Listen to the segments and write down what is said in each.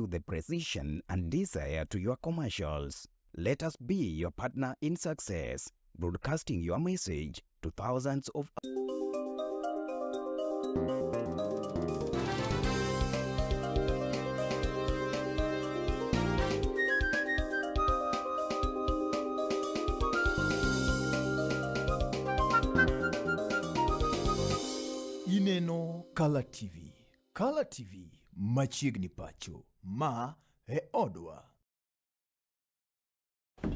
the precision and desire to your commercials. Let us be your partner in success, broadcasting your message to thousands of Ineno Kala TV. Kala TV machiegni pacho. Ma e odwa.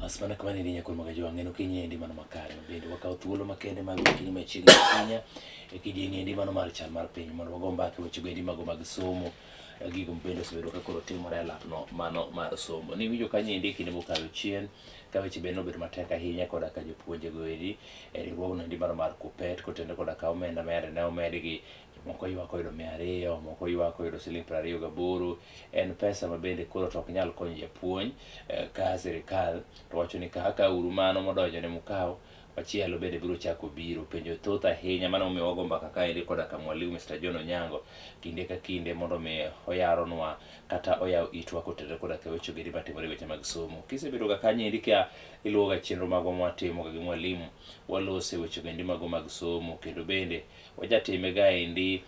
Bas mana kamano endi nyakwar Magajo ang'eno kinyi endi mano makare bende wakawo thuolo makende mag okinyi machiegni ahinya e kidieny endi mano mar chal mar piny mondo wago mbaka e wechego endi mago mag somo eh, gigo bende osebedo ka koro timore e lapno mano mar somo. Niwinjo kanyo endi e kinde mokalo chien ka weche bende nobedo matek ahinya koda ka jopuonjego endi e riwruogno endi mano mar KUPPET kotenore koda ka omenda ma yande ne omedgi Moko ywak oyudo 200, moko ywak oyudo siling 28. En pesa ma bende koro to ok nyal konyo japuonj eh, ka sirikal to wacho ni ka uru mano modonjo ne mukaw machielo bende biro chako biro. Penjo thoth ahinya mano momiyo wago mbaka kaendi koda ka mwalimu Mr. John Onyango kinde ka kinde mondo mi oyaronwa kata oyaw itwa kotenore koda ka weche ogedi matimore e weche mag somo. Kisebedo ga kanyo endi ka iluwo ga chenro magwa mwatimo ga gi mwalimu walose weche ogendi mago mag somo kendo bende Wajatime ga endi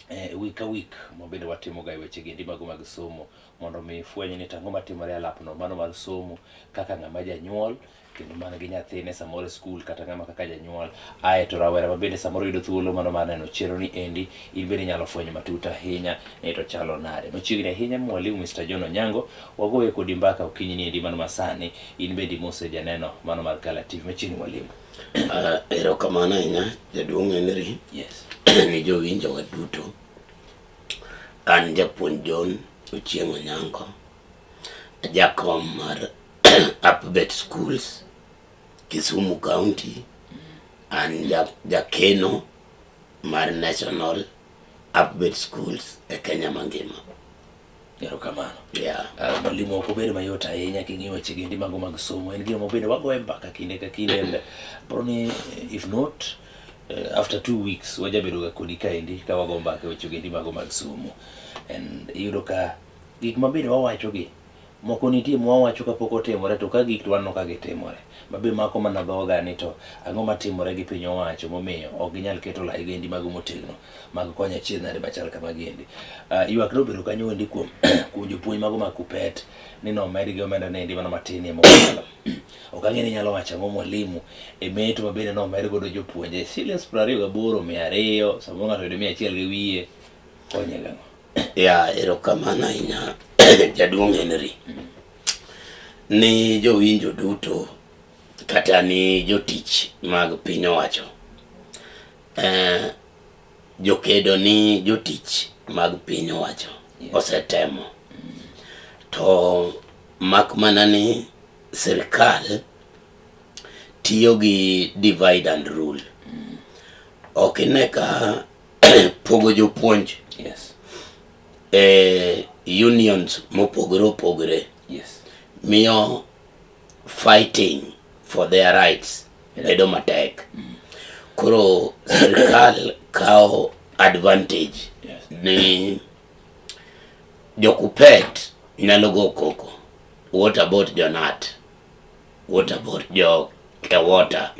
eh, week ka week ma bende watimo ga e weche gendi mago mag somo mondo mi ifweny ni to ang'o matimore e alapno mano mar somo kaka ng'ama janyuol kendo man gi nyathine samoro e skul kata ng'ama kaka janyuol ae to rawera ma bende samoro yudo thuolo mano mar neno chenro ni endi in bende inyalo fwenyo matut ahinya ni to chalo nade machiegni ahinya mwalimu Mr. John Onyango wagoye kodi mbaka okinyi ni endi mano masani in bende imose janeno mano mar Kala TV machiegni mwalimu Uh, erokamano ahinya jaduong' Henry. Yes. Ni jowinjowa duto. An japuonj John Ochieng' Onyango, jakom mar Upbet Schools, Kisumu County. An jakeno mar National Upbet Schools e Kenya mangima. Erokamano. Yeah. Mwalimu ok obedo mayot ahinya king'iyo weche gendi mago mag somo. En gima bende wagoye mbaka kinde ka kinde and aparo ni if not after 2 weeks wajabedo ga kodi kaendi ka wago mbaka e weche gendi mago mag somo. And iyudo ka gik ma bende wawacho gi moko nitie mwawacho kapok otimore to ka gik to waneno ka gitimore. Ma be mako mana dhoga ni to ang'o matimore gi piny owacho momiyo ok ginyal keto lai gendi mago motegno mag konyo achiedh nade machal kamagi endi. Ywak nobedo kanyo endi kuom kuom jopuonj mago mag KUPPET ni nomedgi omenda ne endi mana matin e mokalo. Ok ang'e ni inyalo wacho ang'o mwalimu e meto ma bende nomed godo jopuonje shillings 28, 200, samoro ng'ato yudo 100 gi wiye konye gang'o? Ya, erokamano ahinya jaduong' Henry. Ni jowinjo duto kata ni jotich mag piny owacho. Eh, jokedo ni jotich mag piny owacho osetemo to mak mana ni sirkal tiyo gi divide and rule. Ok ine ka pogo jopuonj e unions mopogore opogore miyo fighting for their rights bedo matek. Koro sirkal kawo advantage ni jokupet nyalo go koko. What about jonat? What about jo Kewota?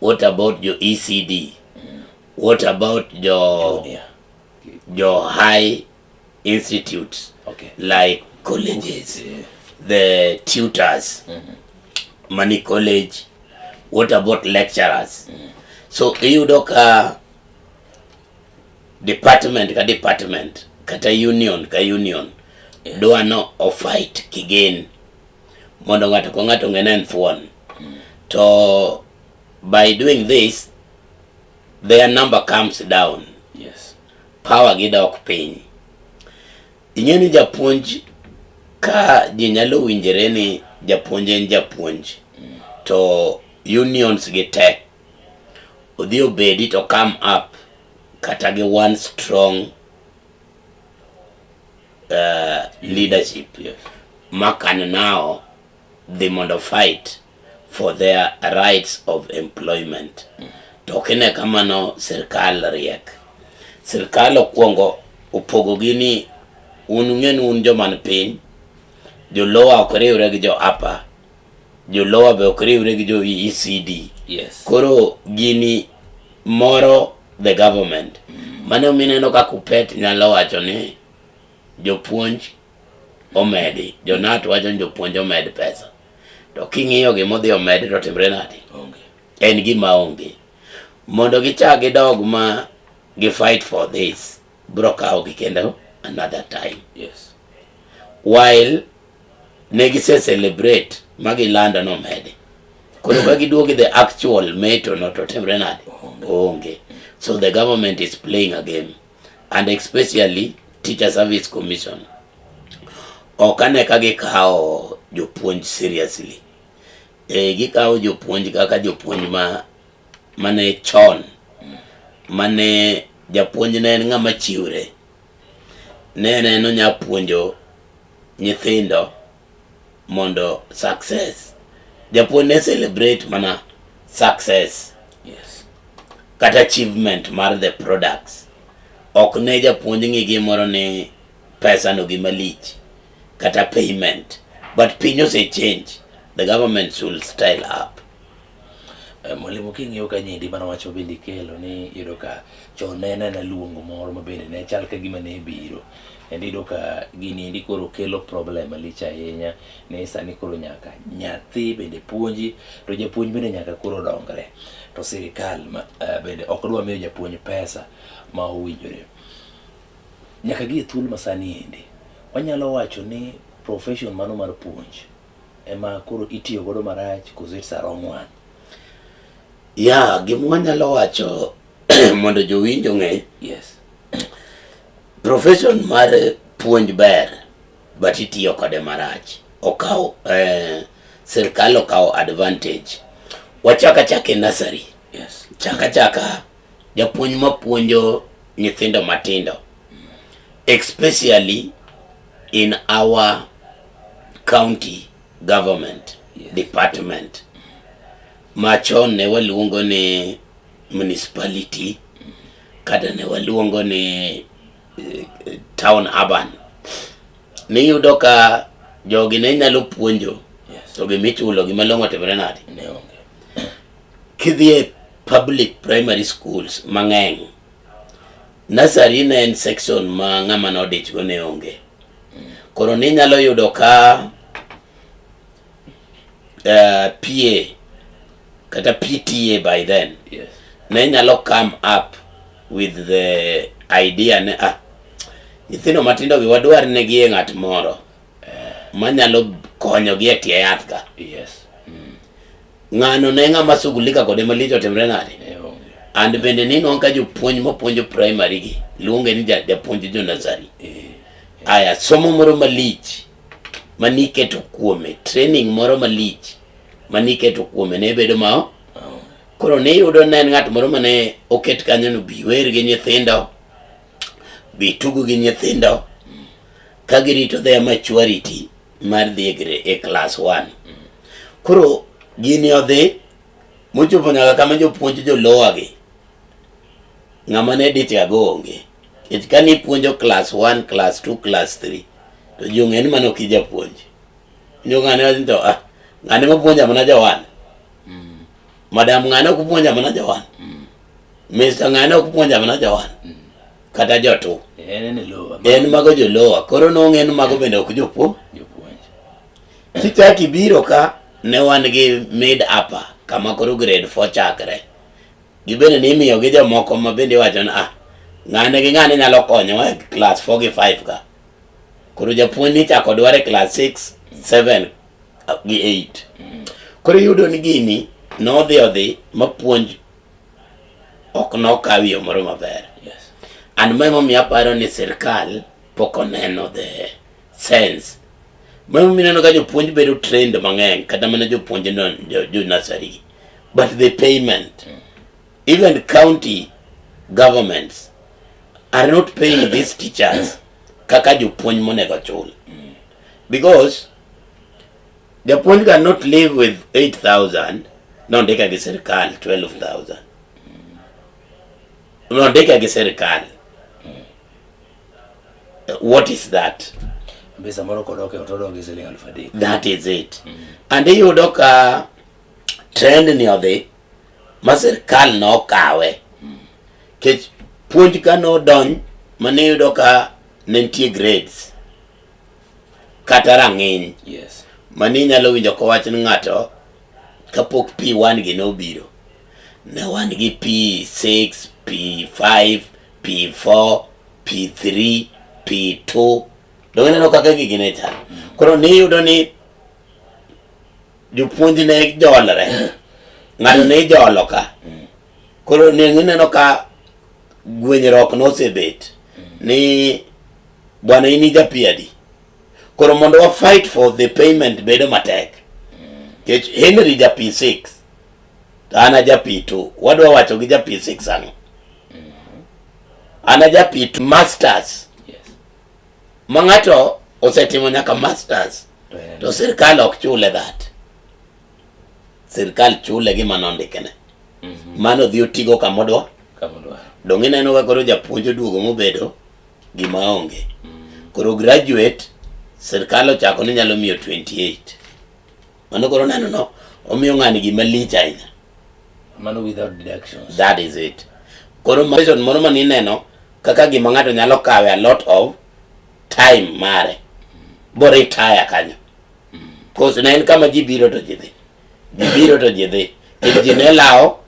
What about jo ECD? What about jo Junior. jo high institutes like colleges, the tutors, money college? What about lecturers? So iyudo ka department ka department kata union ka union dwa no ofight kigen mondo ng'ato ka ng'ato ong'e ni en thuon. To by doing this their number comes down. Power gi dok piny. Ing'e ni japuonj ka ji nyalo winjore ni japuonj en japuonj to unions gi te odhi obedi to come up kata gi one strong leadership ma can now dhi mondo fight for their rights of employment. To ok ine kamano sirkal riek. Sirkal okwongo opogogi ni Un ung'e ni un joma ni piny, jo lower ok riwre gi jo upper, jo lower be ok riwre gi jo ECD. Koro gini moro the government. Mano mineno ka Kuppet nyalo wacho ni jopuonj omedi, jonat wacho ni jopuonj omed pesa. To king'iyo gima odhi omedi to timre nade? Onge. En gima onge. Mondo gichak gidog ma gi fight for this, bro kawo gi kendo another time. While ne gise celebrate ma gilando nomedi. Koro ka giduogo the actual meto no to timre nade? Onge. So the government is playing a game and especially Teacher Service Commission. Ok ane ka gikawo jopuonj seriously. E, gikawo jopuonj kaka jopuonj ma mane chon mane japuonj ne en ng'ama chiwre. Ne en onya puonjo nyithindo mondo success. Japuonj ne celebrate mana success kata achievement mar the products. Ok ne japuonj ng'i gimoro ni pesa no gima lich kata payment. But piny ose change. The government should style up. Mwalimu, king'iyo ka nyendi mano wacho bende ikelo ni iyudo ka chon ne en aena luongo moro ma bende ne chal ka gima ne biro. Kendo iyudo ka gini endi koro kelo problem malich ahinya ni sani koro nyaka nyathi bende puonji to japuonj bende nyaka koro dongre. To sirikal ma, bende ok dwa miyo japuonj pesa ma owinjore. Nyaka gi e thuolo ma sani endi, wanyalo wacho ni profession mano mar puonj ema koro itiyo godo marach koso it's a wrong one? Ya, gima wanyalo wacho mondo jowinjo ong'e, Profession mar puonj ber, but itiyo kode marach. Okaw sirkal okawo advantage. Wachak achaka e nursery. Chak achaka japuonj mapuonjo nyithindo matindo. Especially in our county government department. Machon ne waluongo ni municipality kata ne waluongo ni town urban. Niyudo ka jogi ne nyalo puonjo to gimichulo gimalong'o timre nade? Ne onge. Kidhi e public primary schools mang'eny, nursery ne en section ma ng'ama nodich go ne onge. Koro ninyalo yudo ka PA kata PTA by then ne nyalo come up with the idea ne nyithindo matindo gi wadwar ne gi e ng'at moro manyalo konyo gi e tie yath ka. Ng'ano ne ng'ama shughulika kode malich otimre nade? Ne onge. And bende ninwang'o ka jopuonj mapuonjo primary gi luonge ni japuonj jo nursery. Aya, somo moro malich maniketo kuome, training moro malich maniketo kuome ne bedo ma koro niyudo ne en ng'at moro mane oket kanyo no bi wer gi nyithindo, bi tug gi nyithindo ka girito their maturity mar dhi e class 1. Koro gini odhi mochopo nyaka kama jopuonj jolowa gi ng'ama ne dich ga go onge. Nikech kane ipuonjo class 1, class 2, class 3 to ji ong'e ni mano ok ijapuonj. Winjo ng'ane wacho ni to ng'ane mapuonja mana jo 1. Madam ng'ane ok puonja mana jo 1. Mr. ng'ane ok puonja mana jo 1. Kata jo 2. En e lower. En mago jo lower. Koro nong'e ni mago bende ok jopuonj. Jopuonj. Kichak ibiro ka ne wan gi mid upper kama koro grade 4 chakre. Gibende nimiyo gi jomoko ma bende iwacho ni ng'ane gi ng'ane nyalo konyowa e class 4 gi 5 ka. Koro japuonj nichako dwar e class 6, 7 gi 8. Koro iyudo ni gini nodhi odhi mapuonj ok nokaw yo moro maber. And ma emomiyo aparo ni sirkal pok oneno the sense. Ma emomiyo ineno ka jopuonj bedo trained mang'eny kata mana jopuonj no, jo nursery. But the payment, even county governments are not paying these teachers kaka jopuonj monego chul. Because japuonj cannot live with 8,000 nondike gi sirkal 12,000. Nondike gi sirkal. What is that? Be samoro kodok e ot odok gi siling 3,000. That is it. And iyudo ka trend ni odhi ma sirkal nokawe. Kech puonj ka nodonj mane iyudo ka ne nitie grades kata rang'iny. Yes. Mane inyalo winjo kowach ni ng'ato kapok P1 gi nobiro ne wan gi P6, P5, P4, P3, P2. Donge ineno kaka gigi ne chal? Koro niyudo ni jopuonj ne jolre, ng'ato ne ijolo ka. Koro ne ineno ka gwenyruok nosebet ni bwana in ija P adi. Koro mondo wa fight for the payment bedo matek. Nikech Henry ja P6 to an aja P2. Wadwa wacho gi ja P6 ang'o? An aja P2 masters. Yes. Ma ng'ato osetimo nyaka masters To en to sirkal ok chule that. Sirkal chule gima nondikne. Mano dhi otigo kamodwa. kama odwaro. Donge ineno ka koro japuonj oduogo mobedo gima onge. Koro graduate sirkal ochako ni nyalo miyo 28. Mano koro neno no omiyo ng'ani gima lich ahinya. Mano without deductions. That is it. Koro question moro mane ineno kaka gima ng'ato nyalo kawe a lot of time mare. Bo retire kanyo. Cause ne en kama ji biro to ji dhi. Ji biro to ji dhi. Kendo ji ne lawo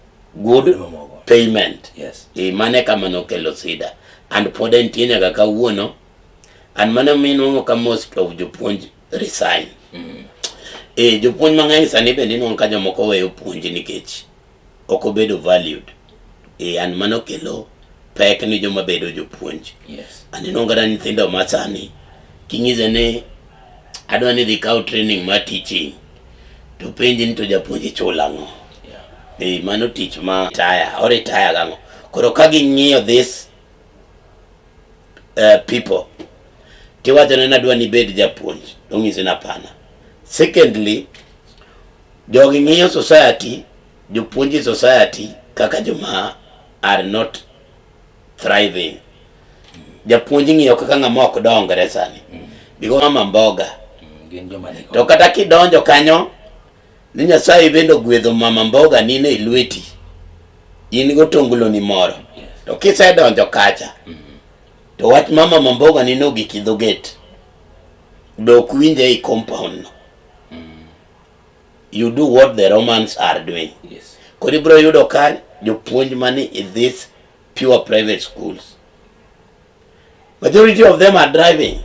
good Mamoko. payment. Yes. E, mane kama nokelo sida. And pod entie nyaka kawuono. And mano minuang'o ka most of jopuonj resign. E, jopuonj mang'eny sani bende inuang'o ka jomoko weyo puonj nikech ok obedo valued. E, and mano kelo pek ni joma bedo jopuonj. Yes. Aneno kata nyithindo ma sani king'ise ni adwa ni dhi kaw training mar teaching to penji ni to japuonj ichulo ang'o? Yeah. E, mano tich ma retire, o retire gang'o? Koro ka ging'iyo this people tiwacho ne nadwa ni ibed japuonj tong'isi ni hapana. Secondly, jogi ng'iyo society, jopuonj e society kaka joma are not thriving. Japuonj ng'iyo kaka ng'ama ok dongre sani. Because mama mboga. Gin joma ni To kata kidonjo kanyo ni Nyasaye bende ogwedho mama mboga ni ne lweti. In gotonglo ni moro. Yes. To kisedonjo kacha to wach mama mamboga ni nogik e dho gate. Be ok winje ei compound no. You do what the Romans are doing. Yes. Koro ibiro yudo ka jopuonj mani in these pure private schools. Majority of them are driving.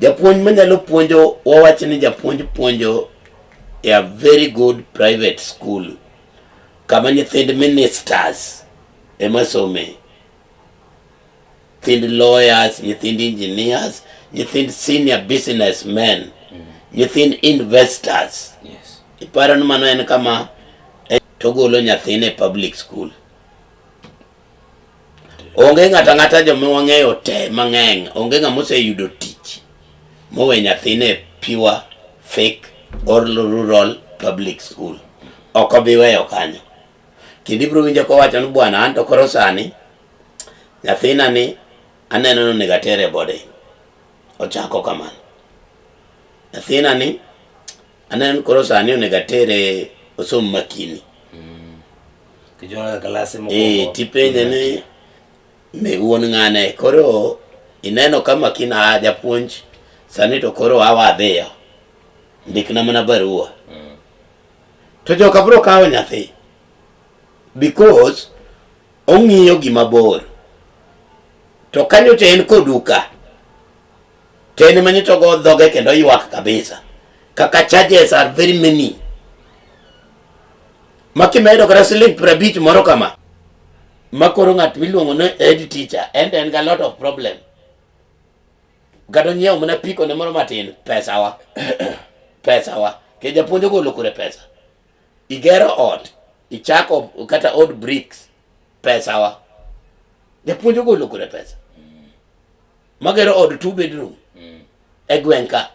Japuonj manyalo puonjo, wawach ni japuonj puonjo e a very good private school kama nyithind ministers ema some. Nyithind lawyers, nyithind engineers, nyithind senior businessmen, nyithind investors. Yes. Iparo ni mano en kama to golo nyathine e public school. Onge ng'ato ang'ata joma wang'eyo te mang'eny, onge ng'ama oseyudo tich mowe nyathine e pure fake or rural public school. Ok obi weyo kanyo. Kendo ibiro winjo kowacho ni bwana an to koro sani nyathina ni aneno ni onego atere e boarding. Ochako kamano. Nyathina ni aneno ni koro sani onego atere osom makini. Kijona ka klase mokwongo. Eh, tipenje ni me wuon ng'ane koro ineno ka makina a japuonj sani to koro awa adhiyo ndikna mana barua to joka biro kawo nyathi because ong'iyo gima bor to kanyo to en kodu ka to en ema nyocha ogo dhoge kendo oywak kabisa kaka charges are very many ma kimedo kata siling 50 moro kama ma koro ng'at miluongo ni head teacher en to en ga lot of problem kata onyiewo mana piko ne moro matin pesawa pesawa ke japuonj ogolo kure pesa igero ot ichako kata od bricks pesawa japuonj ogolo kure pesa magero od 2 bedroom e gweng' ka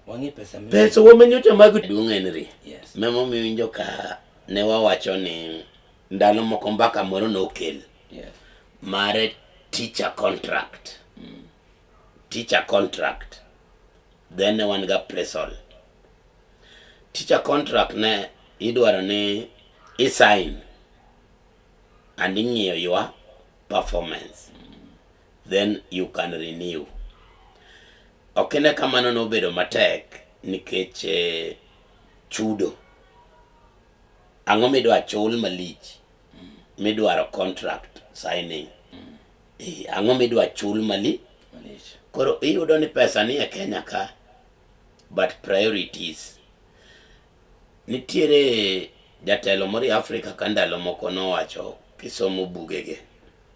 Wang'i pesa mi. pesa wamenyocha mag duong' Henry Yes. memomiyo winjo ka ne wawacho ni ndalo moko mbaka moro nokel Yes. mar Teacher contract. Teacher contract. Then ne wan ga appraisal. Teacher contract ne idwaro ni isign and ing'iyo your performance. Then you can renew. Ok ine kamano nobedo matek nikech eh, chudo. Ang'o midwa chul malich midwaro contract signing? Eh, ang'o midwa chul mali? Malich. Koro iyudo ni pesa ni e Kenya ka but priorities. Nitiere jatelo moro e Afrika ka ndalo moko nowacho kisomo bugege.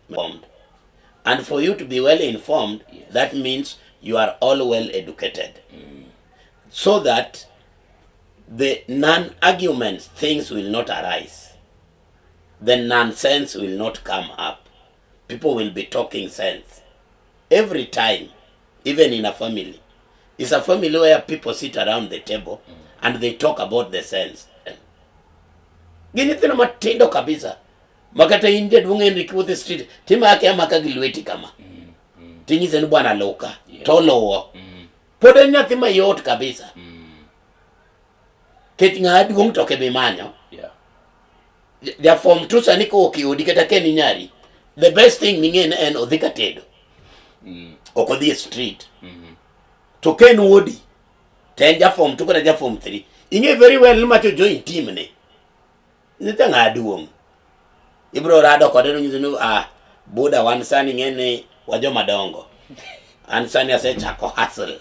Informed. And for you to be well informed, Yes. that means you are all well educated. So that the non-arguments things will not arise. The nonsense will not come up. People will be talking sense. Every time, even in a family. It's a family where people sit around the table and they talk about the sense. Gin nyithindo matindo kabisa. Makata in jaduong' Henry kiwuotho e street, timake amaka gi lweti kama. Tinyise ni bwana luka, Yeah. to oluwo. Pod en nyathi mayot kabisa. Kech ng'a duong' to ok ibi manyo. Ja form two sani kowuok e odi kata ka en nyari, the best thing ming'e ni en odhi ka tedo. Ok odhi e street. To ka en wuodi, to en ja form two kata ja form three, ing'e very well ni macho join team ne. Nita ng'a duong'. Ibro rado kode nonyiso ni ah, buda wan sani ing'e ni wajoma dongo. An sani asechako hustle.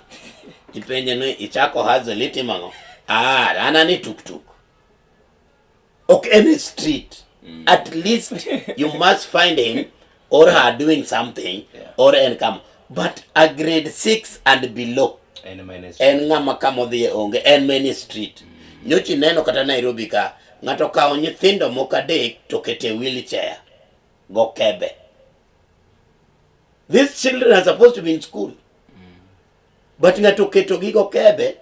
Ipenje ni ichako hustle itimo ang'o? Ah, an ani tuk tuk. Ok any street. At least you must find him or her doing something or en kama. But a grade 6 and below En minus. en ng'ama kama odhiye onge en many street. Nyocha ineno kata Nairobi ka ng'ato okawo nyithindo moko adek to oketo e wheelchair go kebe. These children are supposed to be in school. But ng'ato oketo gi go kebe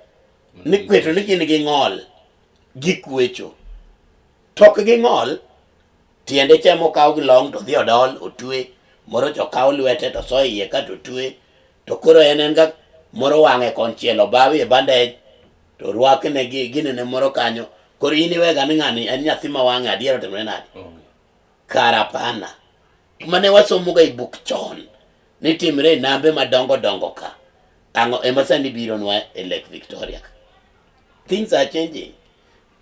ni kweto ni gin gi ng'ol gikwecho. To ok gi ng'ol tiende cha mokaw gi long to dhi odol otwe moro to okaw lwete to so iye ka to otwe to koro en en ga moro wang'e konchiel obawi e bandage to rwakne gi ginene moro kanyo koro in iwega ni ng'ani en nyathi ma wang'e adier otimore nade Onge. kar apana mane wasomoga e buk chon ni timre e nambe madongo dongo ka ang'o ema sani bironwa e Lake Victoria things are changing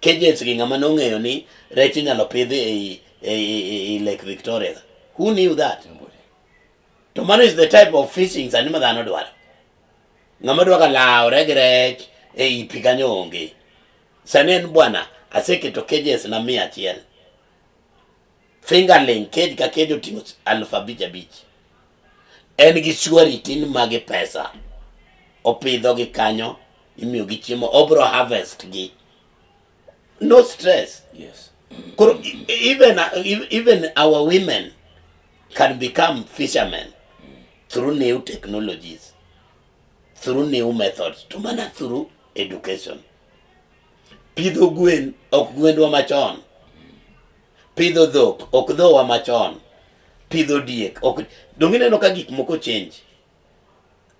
cages gi ng'ama nong'eyo ni rech inyalo pidhi ei Lake Victoria who knew that Nobody. to mano is the type of fishing sani ma dhano dwaro ng'ama dwa ga lawre gi rech ei pi kanyo onge sani en bwana aseketo cages na 100 fingerling cage ka cage oting'o 5,000 en gi surety ni magi pesa opidho gi kanyo imiyo gi chiemo obro harvest gi no stress Koro even our women can become fishermen through new technologies, through new methods, to mana through education. Pidho gwen ok gwendwa machon. Pidho dhok ok dhowa machon. Pidho diek ok donge ineno ka gik moko change.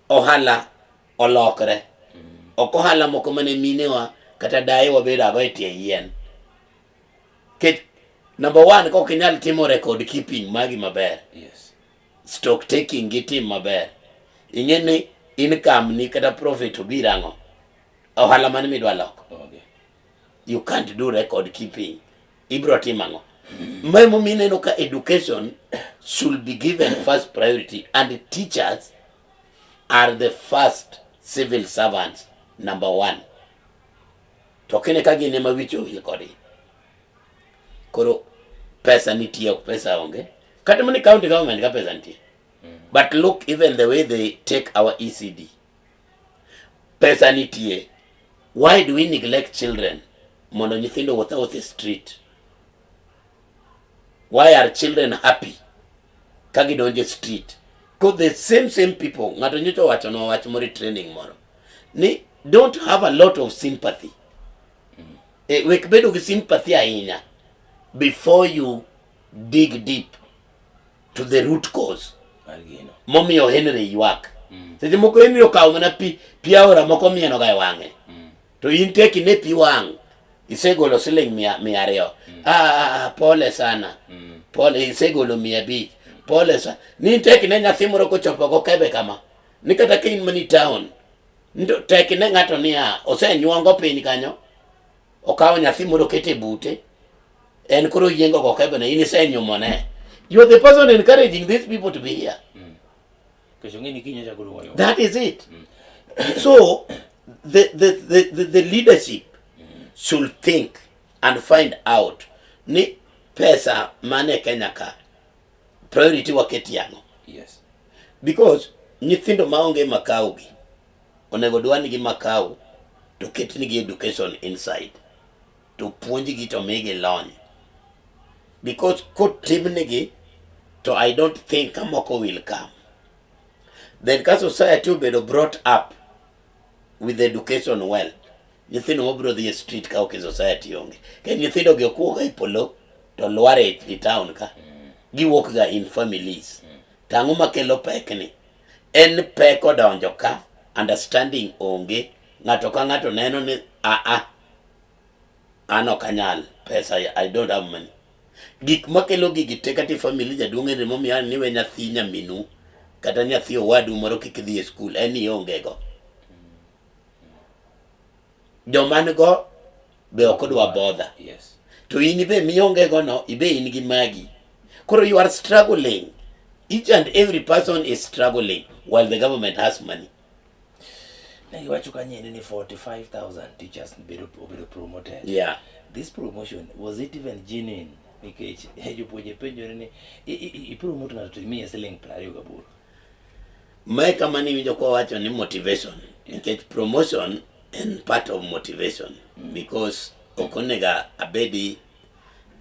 Ohala olokre. Ok ohala moko mane minewa kata dayewa bedago e tie yien. Ket number one kok inyal timo record keeping magi maber. Stock taking gi tim maber. Ing'e ni income ni kata profit obiro ang'o. Ohala mane midwa loko. Onge. You can't do record keeping. Ibro timo ang'o? Ma emomiyo ineno ka education should be given first priority and teachers are the first civil servants number one. To kine ka gin ema wich owil kodgi. Koro pesa nitie ok pesa onge. Kata mana e county government ka pesa nitie. But look even the way they take our ECD. Pesa nitie. Why do we neglect children? Mondo nyithindo wuoth awuotha e street. Why are children happy ka gidonjo e street? Because the same same people, ng'ato nyocha owachonwa wach moro e training moro, ni don't have a lot of sympathy. E, wek bedo gi sympathy ahinya before you dig deep to the root cause. Mar gino. Momiyo Henry ywak. Seche moko Henry okawo mana pi pi aora moko mieno ga e wang'e. To in tek ine pi wang' isegolo siling 200. Ah, ah, pole sana. Pole isegolo 500. Pole sana. Ni tek ne nyathi moro kochopo go kebe kama. Ni kata ka in mani town. Ndo tek ne ng'ato niya osenyuongo piny kanyo. Okawo nyathi moro okete bute. En koro yiengo go kebe ne in isenyumone. You are the person encouraging these people to be here. Nikech ong'e ni kiny ochako duogo ywak. That is it. So the leadership should think and find out ni pesa mane Kenya ka priority waketi ang'o. Yes. Because nyithindo maonge makao gi onego dwanigi makao to ketnigi education inside to puonjgi to migi lony because kotimnigi to I don't think ka moko will come. Then ka society obedo brought up with education well, nyithindo mabiro dhi e street ka ok e society onge. Kendo nyithindo gi ok wuog e polo to lwar e, e town ka. Giwuok ga in families. To ang'o makelo pek ni? En pek odonjo ka, understanding onge, ng'ato ka ng'ato neno ni a a an ok anyal pesa I don't have money. Gik makelo gigi te kata e family jaduong' en momiyo an niwe nyathi nyaminu kata nyathi owadu moro kik dhi e skul en ni ionge go. Joma nigo be ok odwa bother. Yes. To in be mionge go no ibe in gi magi. Koro you are struggling. Each and every person is struggling while the government has money. Ne giwacho kanyo ni 45,000 teachers bedo obedo promoted. Yeah. This promotion was it even genuine? Nikech jopuonje penjore ni i promote ng'ato to imiye siling 28. Mae kama niwinjo kwa wacho ni motivation. Nikech promotion en part of motivation because ok onego abedi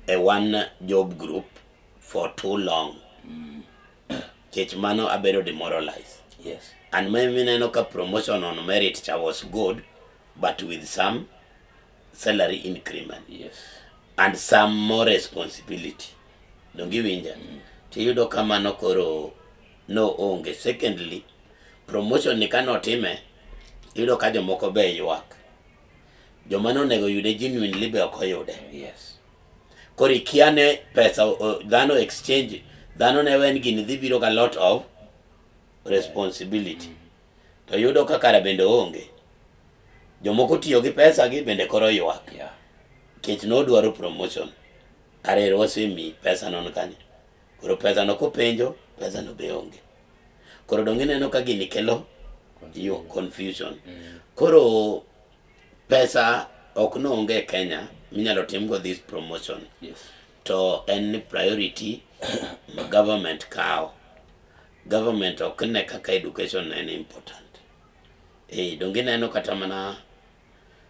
e one job group for too long. Nikech mano abedo demoralized. Yes. And ma mineno ka promotion on merit cha was good but with some salary increment Yes. and some more responsibility. Donge iwinja? Tiyudo ka mano koro no onge. Secondly, promotion ni kanotime, iyudo ka jomoko be ywak. Joma nonego yude genuinely be ok oyude. Yes. Koro ikia ne pesa dhano exchange, dhano ne wen gini dhi biro ga lot of responsibility. To yudo ka kara bende onge. Jomoko tiyo gi pesa gi bende koro ywak. Nikech nodwaro promotion. Kare wasemi pesa non kanyo. Koro pesa no kopenjo, pesa no be onge. Koro donge ineno ka gini kelo yo confusion. Koro pesa ok noonge e Kenya minyalo timgo this promotion. Yes. To en ni priority ma government kawo. Government ok ne kaka education en important. Eh, donge ineno kata mana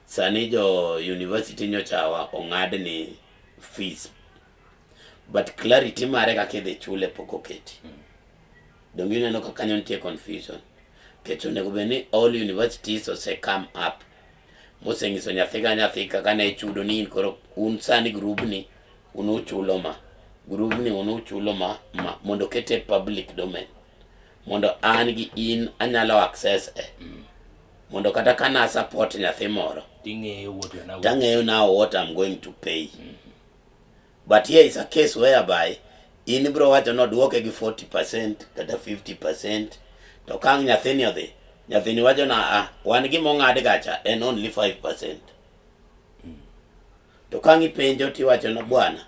sani jo university nyocha ong'ad ni fees but clarity mare kaka idhi chule pok oketi. Donge ineno ka kanyo nitie confusion. Nikech onego bed ni all universities ose come up moseng'iso nyathi ka nyathi kaka ne chudo ni in koro un sani grubni un uchulo ma grubni un uchulo ma ma mondo okete e public domain mondo an gi in anyalo access e mondo kata ka na support nyathi moro Ting'eyo what you are now. tang'eyo now what I'm going to pay. But here is a case whereby in ibro wacho no duoke gi 40% kata 50% to ka ang' nyathini odhi nyathini wacho na ah wan gima ong'ad gacha en only 5%. To ka ang' ipenjo tiwacho na bwana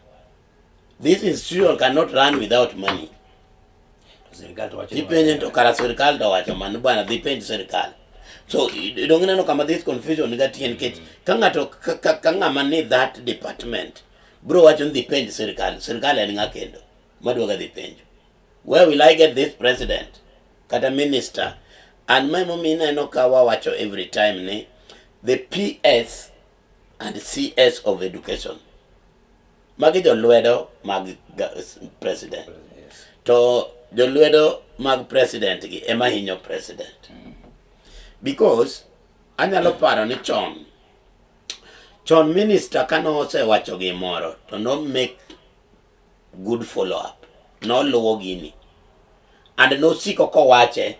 this institution cannot run without money. To sirikal to wacho ni Ipenjo to kara sirikal to wacho mano bwana dhi penj sirikal. So donge ineno kama this confusion niga tie nikech ka ng'ato ka ng'ama ni that department bro wacho ni dhi penj sirikal, sirikal en ng'a kendo madwaga dhi penjo. Where will I get this president kata minister? And ma emomiyo ineno ka wawacho every time ni the PS and CS of education magi jolwedo mag president. Yes. To jolwedo mag president gi ema hinyo president. Because anyalo paro ni chon chon minister kane osewacho gimoro to no make good follow up noluwo gini. And nosiko kowache,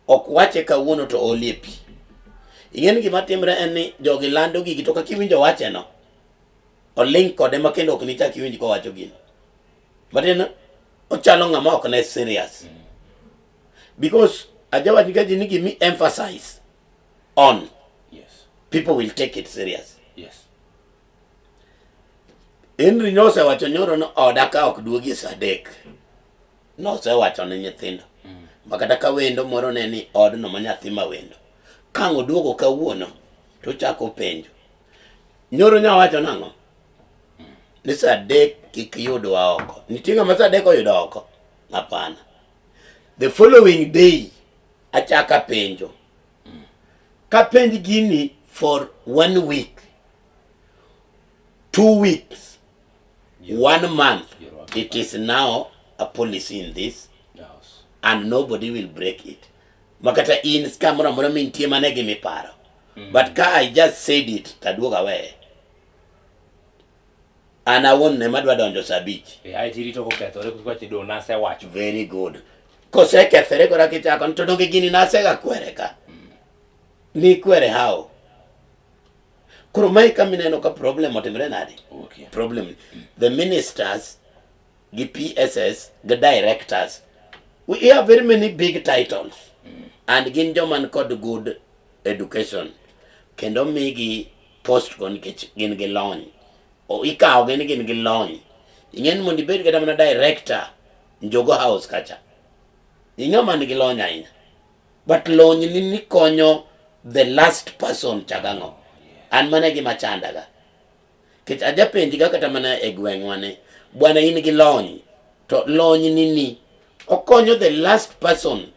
ok wache kawuono to olie pi. Ing'e ni gima timre en ni jogi lando gigi to kaka iwinjo wache no, oling kode ma kendo ok nichak iwinj kowacho gino. But en ochalo ng'ama ok ne serious. Because ajawach ni ka ji ni gimi emphasize on, people will take it serious. Henry nosewacho nyoro ni oda ka ok duogi sa 3. Nosewacho ne nyithindo. Ma kata ka wendo moro ne ni odno ma nyathi ma wendo. Ka ang' oduogo kawuono to ochako penjo. Nyoro nyawacho nang'o? Ni sa 3 kik yudwa oko. Nitie ng'ama sa 3 oyudo oko? Hapana. The following day achaka penjo. Kapenj gini for 1 week, 2 weeks, 1 month. It is now a policy in this house and nobody will break it. Makata in kamoro amora mintie mane gimiparo. But ka I just said it, taduogo aweye. An awuon ema adwa donjo sa 5. Ae tirito kokethore kokachi do nasewacho. Very good. Kosekethore kora kichako to donge gini nasega kwere ka. Ni kwere how? Koro mae kama ineno ka problem otimre nade? Problem. The ministers gi PSS gi directors, we have very many big titles. And gin joma ni kod good education. Kendo migi post go nikech gin gi lony. O ikawo gi ni gin gi lony. Ing'e ni mondo ibed kata mana director Njogo House kacha. Ing'e man gi lony ahinya. But lony ni ni konyo the last person chagang'o. An mana gima chandaga. Kech ajapenji ga kata mana e gweng'wa ni, bwana in gi lony, to lony ni ni okonyo the last person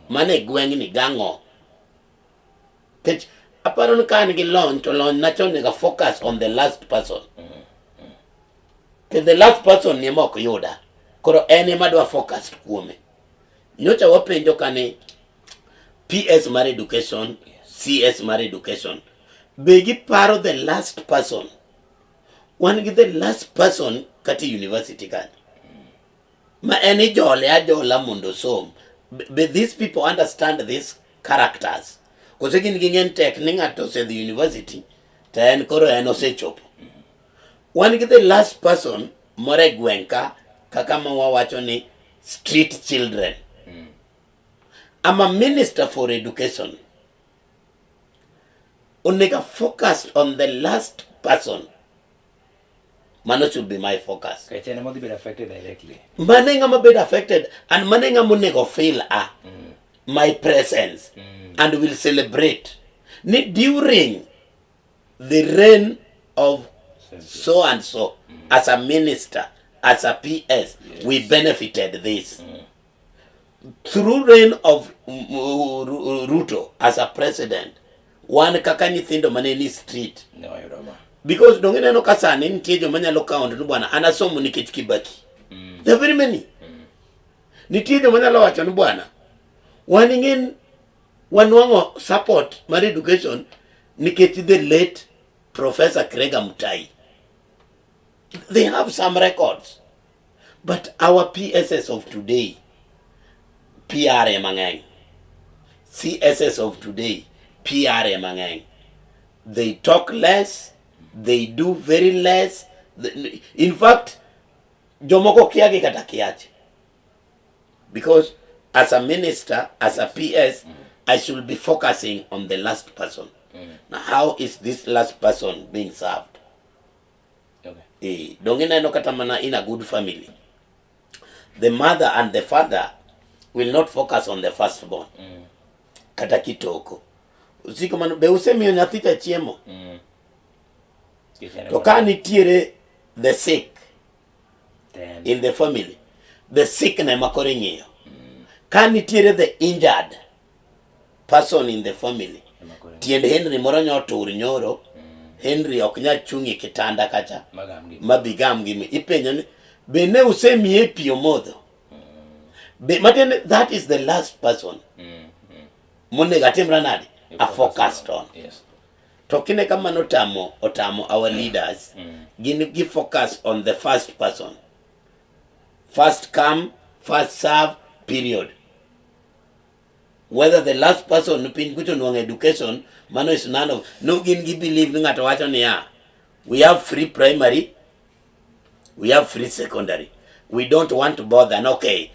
mane gweng'ni gang'o. Kech aparo ni ka an gi lony to lony na chon onego focus on the last person. Kech the last person ni ema ok yuda. Koro en ema adwa focus kuome. Nyocha wapenjo ka ni PS mar education, CS mar education, be giparo the last person? Wan gi the last person kata e university kanyo. Ma en ijole ajola mondo osom. Be these people understand these characters? Kose gin ging'en tek ni ng'ato osedhi university to en koro en osechopo. Wan gi the last person moro e gweng' ka kaka ma wawacho ni street children. I'm a minister for education. Onego focus on the last person. Mano should be my focus. Kech en ema odhi bedo affected directly. Mano e ng'ama bedo affected and mano e ng'ama onego feel a my presence and will celebrate. Ni during the reign of so and so as a minister, as a PS, we benefited this. Through reign of Ruto as a president, wan kaka nyithindo mane ni street. Ne wayudo ma. Because donge ineno ka sani nitie joma nyalo count ni bwana an asomo nikech Kibaki. There are very many. Nitie joma nyalo wacho ni bwana wan ing'en wanwang'o support mar education nikech the late Professor Krega Mutai. They have some records. But our PSS of today, PR ema ng'eny. CSS of today, PR ema ng'eny. They talk less, they do very less. In fact, jomoko kia gi kata kiache. Because as a minister, as a PS, I should be focusing on the last person. Now, how is this last person being served? Donge ineno kata mana in a good family, the mother and the father will not focus on the firstborn. Kata kitoko. Usiko mano, be usemiyo nyathi cha chiemo? To ka nitiere the sick in the family, the sick ne ema koro ing'iyo. Ka nitiere the injured person in the family, tiend Henry moro nyo otur nyoro, Henry ok nyal chung' e kitanda kacha ma bigam gi ipenjo ni be ne usemiye pi omodho? Be matiende that is the last person monego atimra nade? A focused on. To kine ka mano otamo, otamo our leaders, gin gi focus on the first person. First come, first serve, period. Whether the last person piny kucho nwang'o education, mano is none of no gin gi believe ni ng'ato wacho niya, we have free primary, we have free secondary. We don't want to bother. And okay,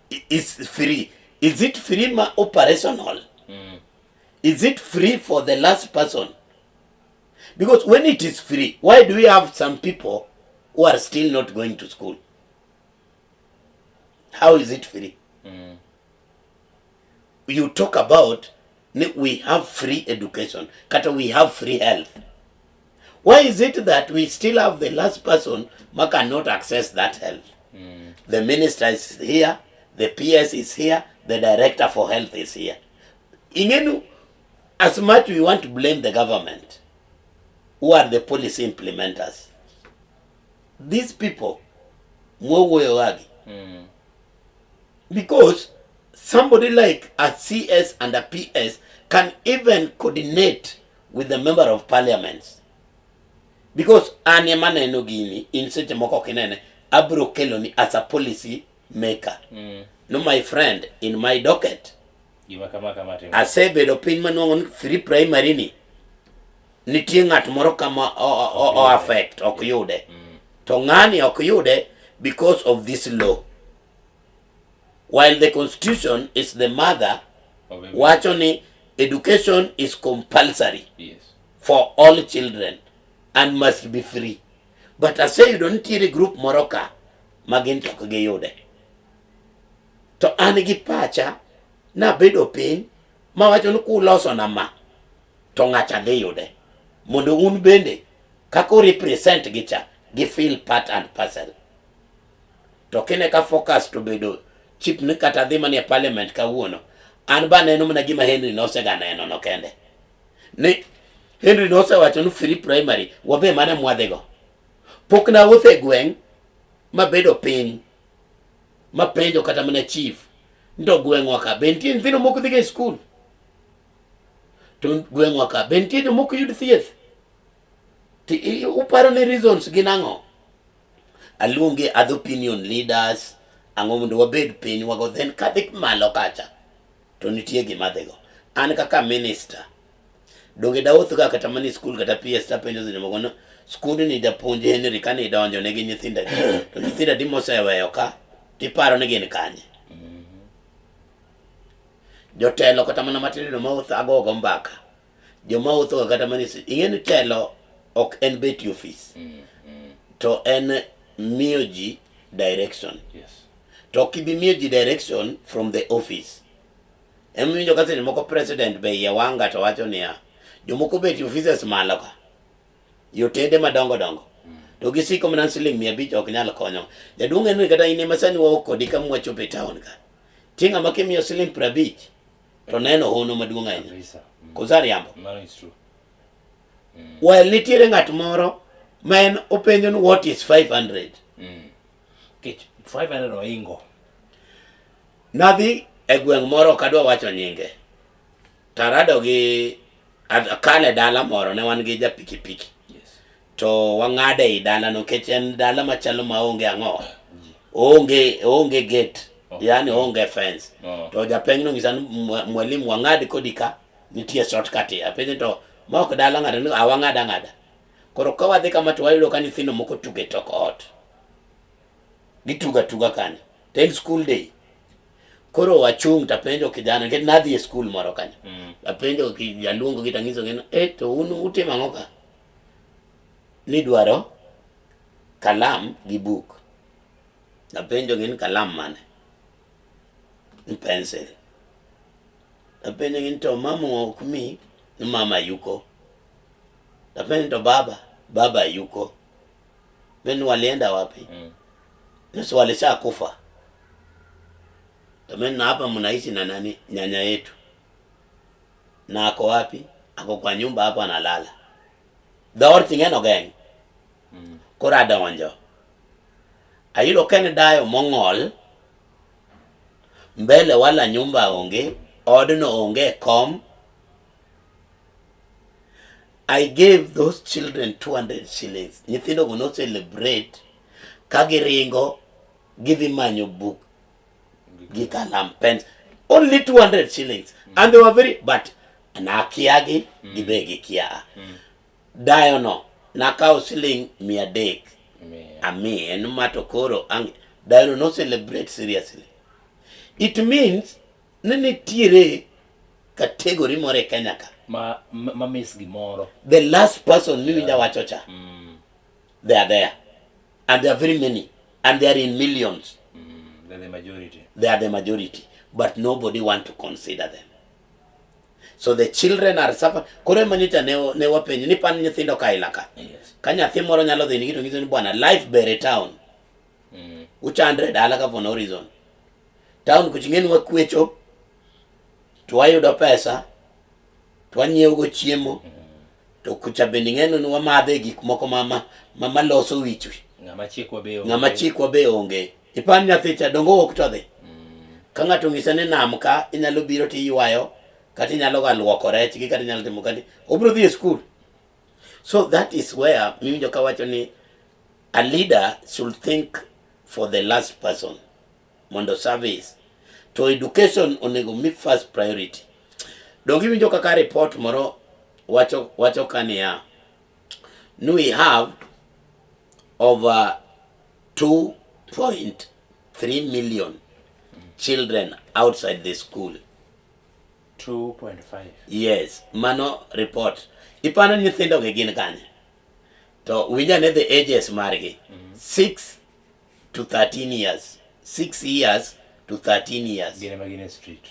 it's free. Is it free ma operational? Is it free for the last person? Because when it is free, why do we have some people who are still not going to school? How is it free? You talk about ni we have free education, kata we have free health. Why is it that we still have the last person who cannot access that health? The minister is here, the PS is here, the director for health is here. Ingenu, as much we want to blame the government, who are the policy implementers, these people, mwawuoyo because somebody like a CS and a PS can even coordinate with the member of parliament. Because an ema neno gini in seche moko ok inene abro kelo ni as a policy maker. No my friend in my docket Gima kama kama timo. asebedo piny manuang'o ni free primary ni nitie ng'at moro kama o affect ok yude to ng'ani ok yude because of this law while the constitution is the mother Of everything. wacho ni education is compulsory for all children and must be free but aseyudo nitiere group moro ka ma gin to ok giyude to an gi pacha nabedo piny mawacho ni kulosona ma to ng'acha dhi yude mondo un bende kaka u represent gi cha gi feel part and parcel to kine ka focus to bedo chip ni kata dhi manie parliament kawuono an ba neno mana gima Henry nosega neno no kende ni Henry nosewacho ni free primary wabe mane mwadhigo pok nawuotho e gweng' mabedo piny mapenjo kata mana chief ndo gweng'wa ka be nitie nyithindo mok dhiga e skul to gweng'wa ka be nitie jomok yud thieth to uparo ni reasons gin ang'o aluonge other opinion leaders ang'o mondo wabed piny wago then kadhi malo kacha to nitie gima dhigo an kaka minister donge dawuothga kata mana e skul kata PS tapenjo seche moko no skundni japuonj Henry kane idonjo ne gi nyithindo adi to nyithindo adi moseweyo ka tiparo ni gin kanye jotelo kata mana matindo mawuotho agogo mbaka joma wuotho ga kata mana e ing'e ni telo ok en bet e ofis to en miyo ji direction to ok ibi miyo ji direction from the office emiwinjo ka seche moko president be iye wanga to wacho niya jomoko bet e offices malo ka yotende madongo dongo to gisiko mana siling 500 ok nyal konyo jaduong' en ni kata in ema sani wawuok kodi ka mwachopo e town ka tie ng'ama kimiyo siling 50 to neno hono maduong' ahinya Kabisa. Koso ariambo Mano is true. Well nitiere ng'at moro ma en openjo ni what is 500 Kech 500 oingo. Nadhi e gweng' moro ok adwa wacho nyinge. Tarado gi akale dala moro ne wan gi ja pikipiki. To wang'ade ei dalano nikech en dala machalo maonge ang'o. Oonge oonge gate. Oh. Yaani oonge fence. Oh. To japenj nonyisa ni mwalimu wang'ad kodi ka nitie shortcut. Apenje to ma ok dala ng'ato ni awang'ad ang'ada. Koro ka wadhi kama to wayudo ka nyithindo moko tugo e tok ot. Gitugo atuga kanyo. To en school day. Koro wachung' tapenjo kijana nikech nadhi e skul moro kanyo. Apenjo jaluongo gi tanyiso gi ni eh to un utimo ang'o ka? Nidwaro kalam gi buk. Apenjo gi ni kalam mane? Ni pencil. Apenjo gi ni to mama ok mi? Ni mama yuko. Apenjo to baba? Baba yuko. Then walienda wapi? Nusu walishakufa. Tameni na hapa mnaishi na nani? Nyanya yetu. Na ako wapi? Ako kwa nyumba hapo analala. Dhoot ing'eno geng'. Koro adonjo. Ayudo ka en dayo mong'ol. Mbele wala nyumba onge. Odno onge kom. I gave those children 200 shillings. Nyithindo go no celebrate ka giringo gidhi manyo buk gi kalam pens. Only 200 shillings. And they were very, but nakiagi, gibe gikia. Dayo no, nakawo siling 300. Miya. Amiye, en ma to koro ang' dayo no no celebrate seriously. It means ni nitiere category moro e Kenya ka. Ma miss gimoro. The last person miwinja wacho cha. They are there. And they are very many. And they are in millions. They're the majority. They are the majority. But nobody want to consider them. So the children are suffering. Koro ema nyocha ne wapenjo ni pan nyithindo kaila ka. Yes. Ka nyathi moro nyalo dhi nigi to nyiso ni bwana life ber e town. Uchandre dala ka for no reason. Town kuch ng'eni wakwecho to wayudo pesa to wanyiewo go chiemo to kucha bende ing'eno ni wamadhe gik moko ma maloso wich. Ng'ama chikwa be onge. Ng'ama chikwa be onge. Ipan nyathi cha dongo wuok to dhi. Ka ng'ato onyise ni nam ka inyalo biro tiywayo kata inyalo ga luoko rech gi kata inyalo timo kati obiro dhi e school. So that is where miwinjo kawacho ni a leader should think for the last person mondo service to education onego mi first priority. Donge iwinjo kaka report moro wacho ka niya ni we have over 2.3 million children outside the school. 2.5. Yes, mano report. Ipano nyithindo gi gin kanye? To winj ane the ages margi. 6 to 13 years. 6 years to 13 years. Gin ema gin e street.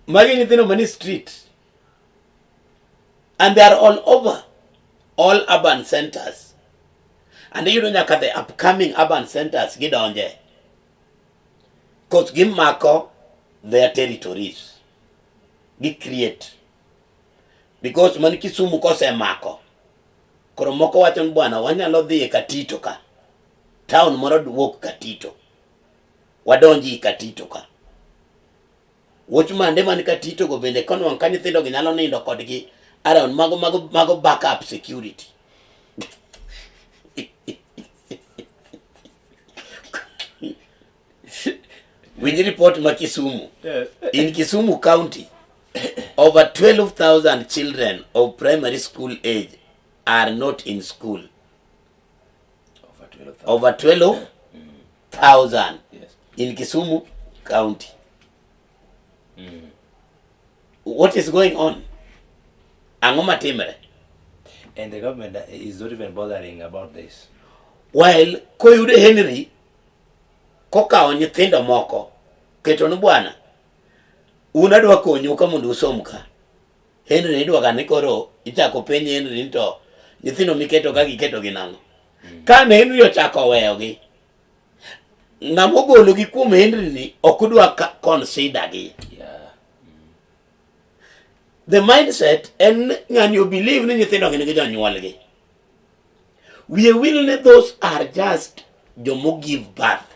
Magi nyithindo mani street. And they are all over. All urban centers. And iyudo nyaka the upcoming urban centers gidonje. Cause gimako their territories. Gi create. Because man Kisumu kosemako. Koro moko wacho ni bwana wanyalo dhi e Katito ka. Town moro wuok Katito. Wadonji Katito ka. Watchman man Katito go bende konwang' ka nyithindo gi nyalo nindo kodgi around mago backup security. Winj report ma Kisumu. Yes. In Kisumu County, over 12,000 children of primary school age are not in school. Over 12,000. Over 12,000 Yes. in Kisumu County. What is going on? Ang'o matimre? And the government is not even bothering about this. While koyudo Henry kokawo nyithindo moko keto ni bwana un adwa konyu ka mondo usom ka. Henry idwa ni koro ichako penj Henry ni to nyithindo miketo ka giketo gi nang'o? Kane Henry ochako weyogi, ng'ama ogologi kuom Henry ni ok odwa consider gi. The mindset en ng'ani o believe ni nyithindo gin gi jonyuolgi. Wiye wil ni those are just jomo give birth.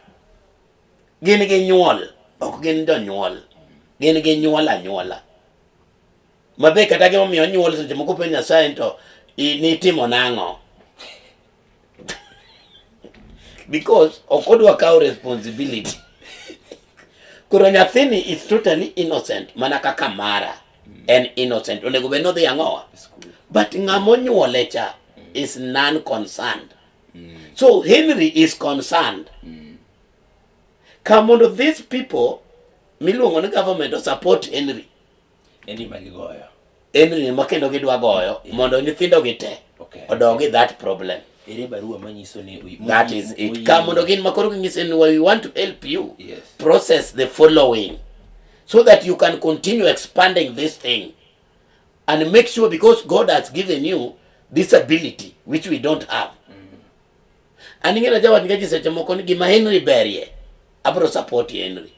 Gin gi nyuol, ok gin jonyuol. Gin gi nyuol anyuola. Mabe kata gimomiyo onyuol seche moko penjo Nyasaye ni to nitimo nang'o? Because ok odwa kawo responsibility. Koro nyathini is totally innocent mana kaka mara. En innocent. Onego bed ni odhi ang'owa? School. But ng'ama onyuole cha is non-concerned. So Henry is concerned. Ka mondo these people miluongo ni government o support Henry. Endi ma gigoyo. Henry ma kendo gidwa goyo mondo nyithindo gi te odogi that problem. Ere barua manyiso ni That is it. Ka mondo gin makoro ging'ise ni we want to help you Yes. process the following so that you can continue expanding this thing and make sure, because God has given you this ability which we don't have. An ing'e jawach nikech seche moko ni gima Henry berie, abro support Henry.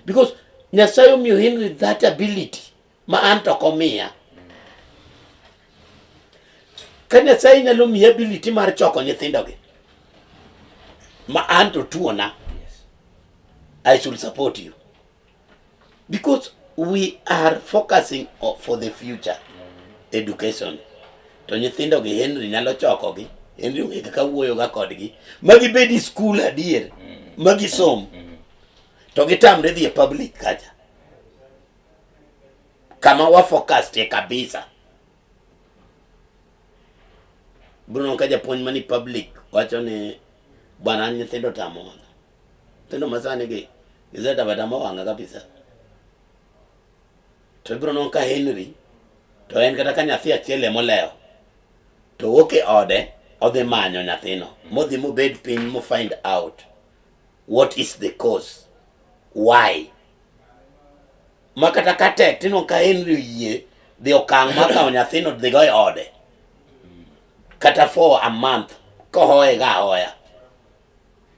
Because Nyasaye omiyo Henry that ability ma an to ok omiya. Ka Nyasaye nyalo miyi ability mar choko nyithindogi ma an to tuona, Yes. I should support you. Because we are focusing for the future education. To nyithindo gi Henry nyalo chokogi. Henry ong'e kaka wuoyo ga kodgi. Ma gibed e school adier. Ma gisom. To gitamre dhi e public kacha. Kama wa focused e kabisa. Bruno ka japuonj mani public wacho ni bwana an nyithindo tamo wang'a. Nyithindo masani gi gisetaba tamo wang'a kabisa. To ibiro nwang'o ka Henry to en kata ka nyathi achiel emolewo to wuok e ode odhi manyo nyathino modhi mobed piny mo find out what is the cause why ma kata ka tek tinwang'o ka Henry oyie dhi okang' mar kawo nyathino dhi go e ode kata for a month kohoye ga ahoya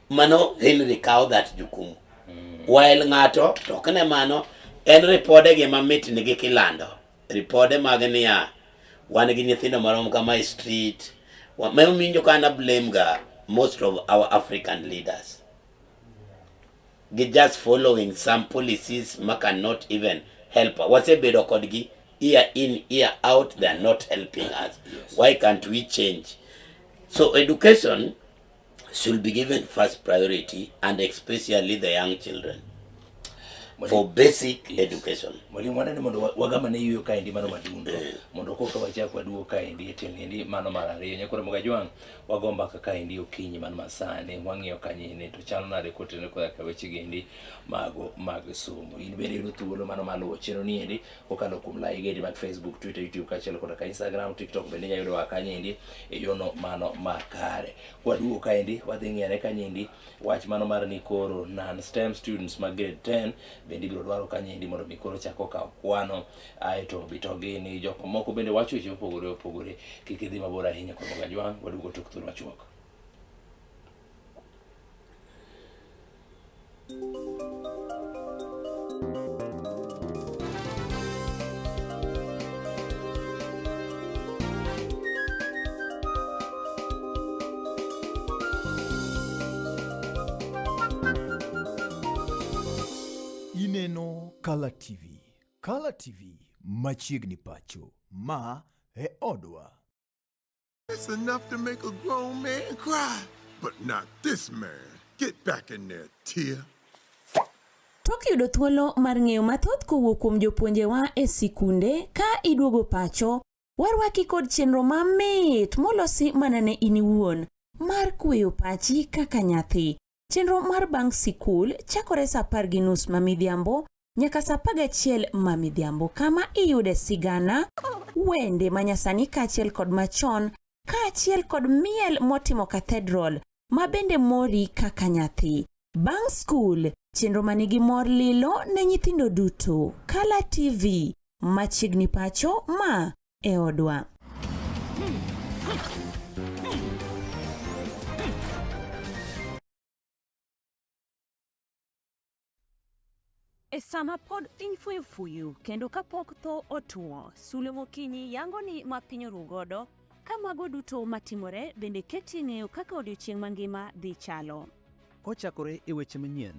mano Henry kawo that jukumu while ng'ato to ok ne mano en ripode gi mamit nigi kilando ripode mag niya wan gi nyithindo marom kama e street Memo ka na blame ga most of our African leaders gi just following some policies ma cannot even help wasebedo kodgi year in year out they are not helping us. Why can't we change? So education should be given first priority, and especially the young children, for basic education. Mwalimu, wanene mondo wagama ne yueyo kaendi mano madundo mondo koka wachak waduogo kaendi e tieng' endi mano mar ariyo. Nyakoro Mogajwang' wago mbaka kaendi okinyi mano masani wang'iyo kanyene to chalo nade kotenore koda ka weche gi endi mago mag somo. In bende yudo thuolo mano mar luwo chenro ni endi kokalo kuom lai endi mag Facebook, Twitter, YouTube kaachiel koda ka Instagram, TikTok bende inyalo yudowa kanyo endi e yono mano makare. Kwaduogo kaendi wadhi ng'iyane kanyendi wach mano mar ni koro non STEM students mag grade 10 bende ibiro dwaro kanyendi mondo mi koro chak okaw kwano aeto bitogi ni jok moko bende wacho weche mopogore opogore. Kik idhi mabor ahinya kod Mogajwang', waduogo tok thuolo machuok. Ineno Kala TV. Kala TV machiegni pacho. Ma e odwa. It's enough to make a grown man cry, but not this man. Get back in there, Tia. Tok yudo thuolo mar ng'eyo mathoth kowuok kuom jopuonjewa e sikunde ka iduogo pacho, warwaki kod chenro mamit molosi mana ne in iwuon mar kweyo pachi kaka nyathi. Chenro mar bang' sikul chakore sa 10:30 ma midhiambo nyaka sa 11 ma midhiambo, kama iyude sigana, wende manyasani kaachiel kod machon, kaachiel kod miel motimo cathedral ma bende mori kaka nyathi. Bang' skul, chenro manigi mor lilo ne nyithindo duto. Kala TV, machiegni pacho ma e odwa. E sama pod piny fuyo fuyu kendo kapok tho otuo, sulwe mokinyi yango ni ma piny oru godo, ka mago duto matimore bende keti ng'eyo kaka odiochieng' mangima dhi chalo. Kochakore e weche manyien,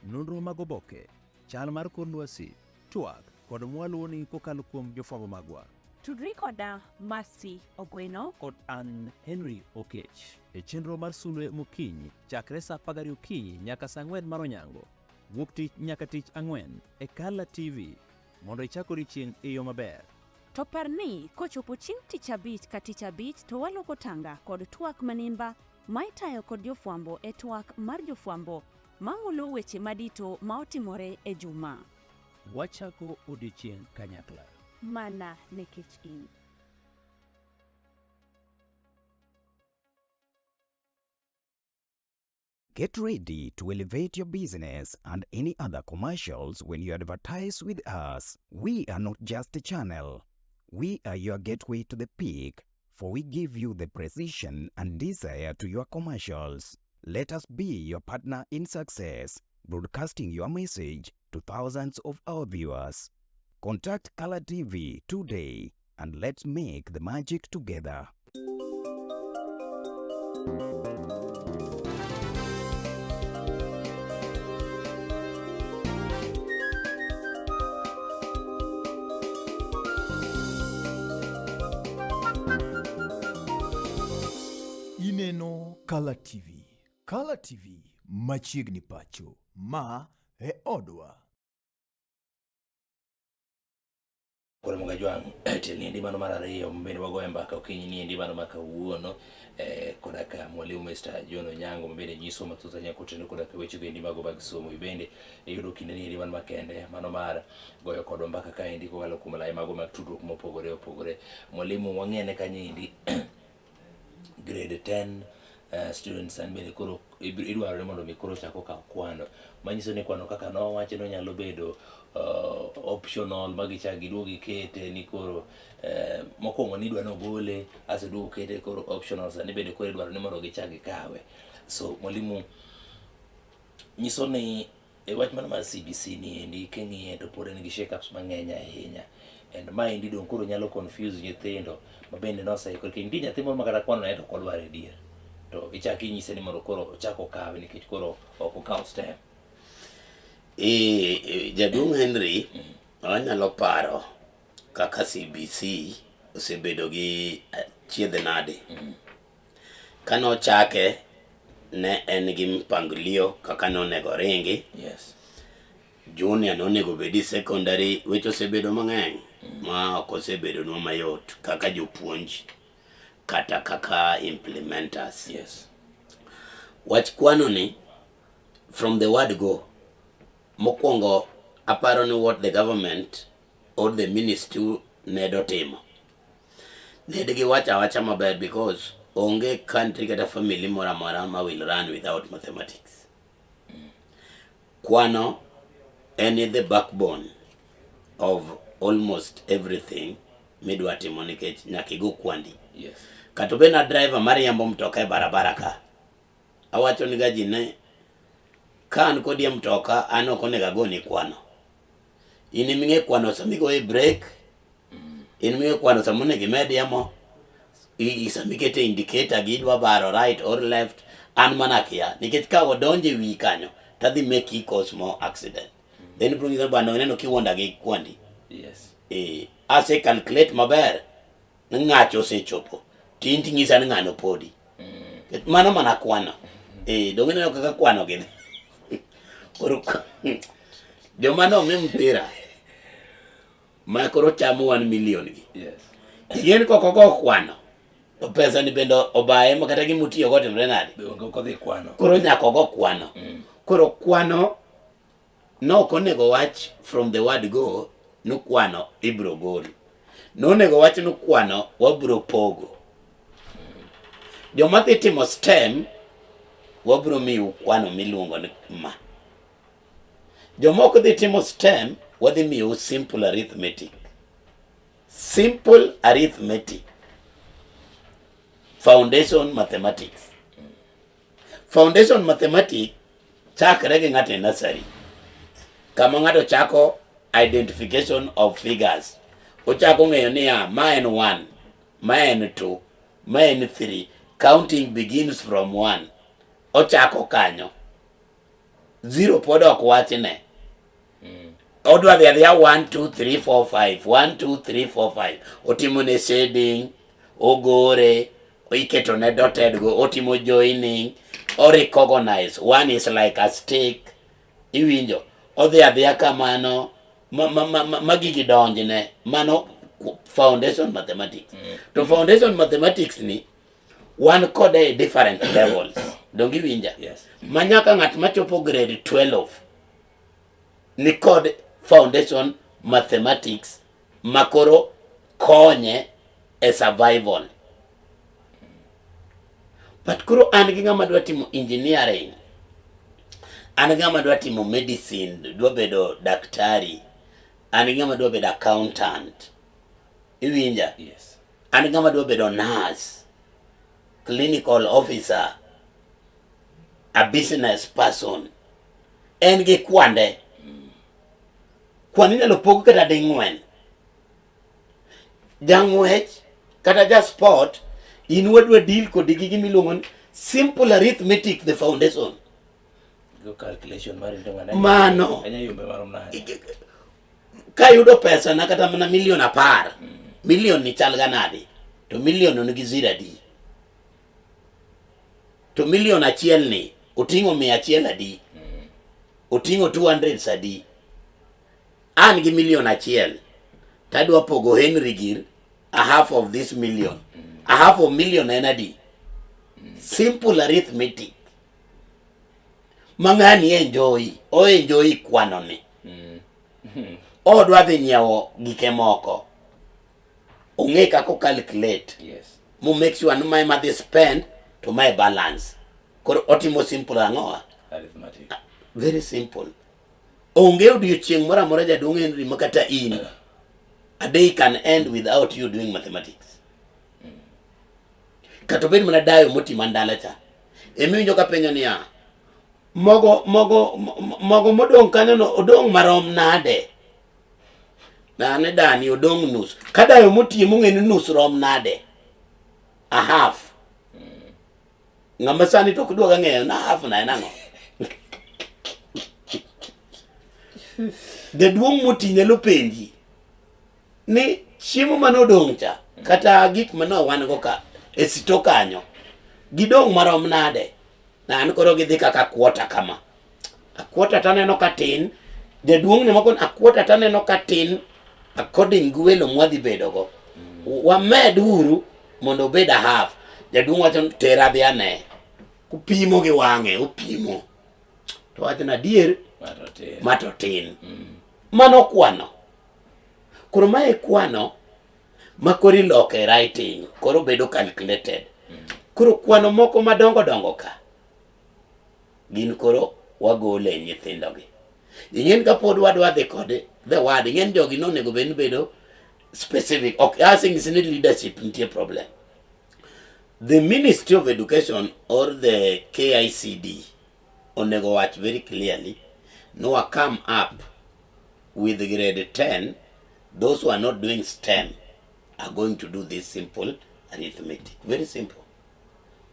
nonro mag oboke, chal mar kor lwasi, twak kod mwaluwoni kokalo kuom jofwambo magwa. Tudri koda Mercy Ogweno kod an Henry Okech e chenro mar sulwe mokinyi chakre sa 12 okinyi nyaka sa 4 mar onyango, wuok tich nyaka tich ang'wen e Kala TV mondo ichak odiochieng' e yo maber. To par ni kochopo chieng' tich abich ka tich abich to waloko tanga kod twak manimba ma itayo kod jofwambo e twak mar jofwambo mamulo weche madito ma otimore e juma. Wachako odiochieng' kanyakla. Mana nekech in. Get ready to elevate your business and any other commercials when you advertise with us. We are not just a channel. We are your gateway to the peak, for we give you the precision and desire to your commercials. Let us be your partner in success, broadcasting your message to thousands of our viewers. Contact Color TV today and let's make the magic together. Ineno Kala TV. Kala TV machiegni pacho. Ma e odwa. Koro Mugajwang' tiel niendi mano mar ariyo bende wagoye mbaka okinyi niendi mano ma kawuono koda ka mwalimu Mr. John Onyango ma bende nyiso mathoth ahinya kotenore koda ka weche bende mago mag somo. Bende iyudo kinde niendi mano makende mano mar goyo kodwa mbaka kaendi kokalo kuom lai mago mag tudruok mopogore opogore. Mwalimu wang'ene kanyo endi grade 10 students an bende koro idwaro ni mondo mi koro chak okaw kwano manyiso ni kwano kaka nowachi nonyalo bedo optional ma gichak giduog gikete ni koro mokwongo nidwa nogole aso duog kete koro optional sani bende koro idwaro ni mondo gichak gikawe. So mwalimu nyiso ni e wach mano mar CBC ni endi king'iye to pod en gi shake-ups mang'eny ahinya and maendi dong' koro nyalo confuse nyithindo ma bende noseikore. Nikech nitie nyathi moro ma kata kwano ne to ok odwar e dier to ichak inyise ni mondo koro ochak okawe nikech koro ok okaw STEM. E, jaduong' Henry, anyalo paro kaka CBC osebedo gi chiedh nade. Kane ochake ne en gi mpangilio kaka nonego oringi. Junior nonego bedi secondary, weche osebedo mang'eny ma ok osebedonwa mayot kaka jopuonj kata kaka implementers. Wach kwano ni from the word go, mokwongo aparo ni what the government or the ministry ne dotimo ne giwacho awacha maber because onge country kata family moro amora ma will run without mathematics. Kwano en the backbone of almost everything midwa timo nikech nyaka igo kwandi. Kata obed na driver mariembo mtoka e barabara ka, awacho ni ga ji ni ka an kodi e mtoka an ok onego agoni kwano. In eming'e kwano sama igoyo brake, in eming'e kwano sama onego imed yamo, sama ikete indicator gi idwa baro right or left, an mana akia nikech ka odonjo e wiyi kanyo tadhi make cause more accident. Then ibiro nyisa bana ineno kiwuonda gi kwandi. Ase calculate maber ni ng'acho osechopo to in ting'isa ni ng'ano podi. Mano mana kwano. Donge ineno kaka kwano gi dhi. Koro joma nomi mpira ma koro chamo 1 million gi. Ing'e kok ogo kwano to pesa ni bende obaye ma kata gima otiyogo otimre nade? Be onge ok odhi kwano. Koro nyaka ogo kwano. Koro kwano no ok onego wach from the word go ni kwano ibro gol. Nonego wach ni kwano wabro pogo. Joma dhi timo STEM wabro miyo kwano miluongo ni ma. Joma ok dhi timo STEM wadhi miyou simple arithmetic. Simple arithmetic. Foundation mathematics. Foundation mathematics chakre gi ng'ato e nursery. Kama ng'ato chako identification of figures. Ochako ng'eyo niya, ma en 1, ma en 2, ma en 3. Counting begins from 1. Ochako kanyo. 0 pod ok wachne. Odwa dhi adhiya 1 2 3 4 5 1 2 3 4 5. Otimo ne shading, ogore, iketo ne dotted go, otimo joining, o recognize. One is like a stick. Iwinjo. Odhi adhiya kamano ma gigi donjne. Mano foundation mathematics. To foundation mathematics ni wan kode e different levels. Donge iwinja? Yes. Ma nyaka ng'at machopo grade 12 ni kod foundation mathematics makoro konye e survival. But koro an gi ng'ama dwa timo engineering, an gi ng'ama dwa timo medicine, dwa bedo daktari, an gi ng'ama dwa bedo accountant. Iwinja? Yes. An gi ng'ama dwa bedo nurse, clinical officer, a business person. En gi kwande. Kwan inyalo pog kata ding'wen. Jang'wech kata ja sport in wadwa deal kod gi gima iluongo ni simple arithmetic, the foundation. Go calculation mari to ng'ane. Mano. Anya yombe marom nade? Kayudo pesa na kata mana milion 10, milion ni chal ga nade? To milion no nigi zero adi? To milion achiel ni oting'o 100 adi? Oting'o 200 adi? An gi milion achiel. Tadwa pogo Henry gir a half of this million. A half of million en adi? Simple arithmetic. Ma ng'ani enjoy, o enjoy kwano ni. Odwa dhi nyiewo gike moko. Ong'e kaka o calculate. Yes. Mo make sure ni mae madhi spend to mae balance. Koro otimo simple ang'owa? Arithmetic. Very simple. Onge odiochieng' moro amora jaduong' Henry ma kata in. A day can end without you doing mathematics. Kata obed mana dayo moti mandala cha. Emiwinjo ka penjo niya, mogo mogo mogo modong' kanyo no odong' marom nade? Nane dani odong' nus. Ka dayo moti emong'e ni nus rom nade? A half. Ng'ama sani to ok dwaga ng'eyo na half na en ang'o? Jaduong' moti nyalo penji ni chiemo mane odong' cha kata gik mane wan go ka e sito kanyo gidong' marom nade? Na an koro gidhi kaka kwota kama. Akwota taneno ka tin, jaduong' ne moko akwota taneno ka tin according gi welo mwadhi bedo go. Wamed uru mondo obed a half. Jaduong' wacho ni tera dhi ane. Upimo gi wang'e, upimo. To wacho ni adier Mato tin. ma to tin. Mano kwano. Koro mae kwano ma koro iloko e writing, koro bedo calculated. Koro kwano moko madongo dongo ka gin koro wagole e nyithindogi. Ing'en ka pod wadwa dhi kod the word, ing'en jogi nonego bed ni bedo specific. Ok, asing'isi ni leadership nitie problem. The Ministry of Education or the KICD onego wach very clearly no wa come up with grade 10 those who are not doing STEM are going to do this simple arithmetic. Very simple.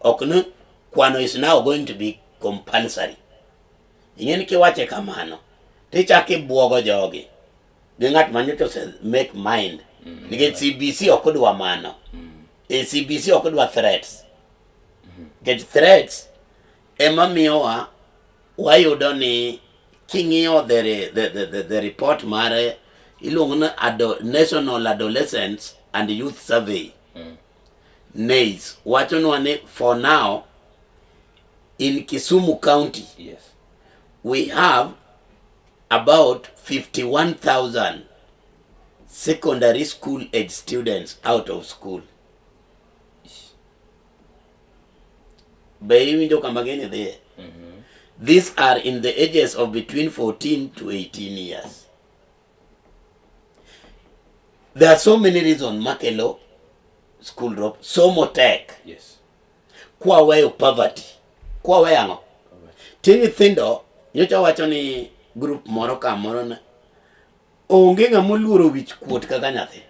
Ok ni kwano is now going to be compulsory. Ing'e ni kiwache kamano tichako ibuogo jogi gi ng'at ma nyocha ose make mind nikech CBC ok odwa mano. E CBC ok odwa threats. Nikech threats ema miyowa wayudo ni king'iyo the report mare iluongo ni National Adolescents and Youth Survey NAIS wachonwa ni for now in Kisumu County Yes. we have about 51,000 secondary school age students out of school. Be iwinjo kama gini dhiye? These are in the ages of between 14 to 18 years. There are so many reasons makelo school drop. Somo tek. Yes. Kwaweyo poverty. Kwaweyo ang'o? Ti nyithindo nyocha wacho ni group moro kamoro ne onge ng'ama oluoro wich kuot kaka nyathi.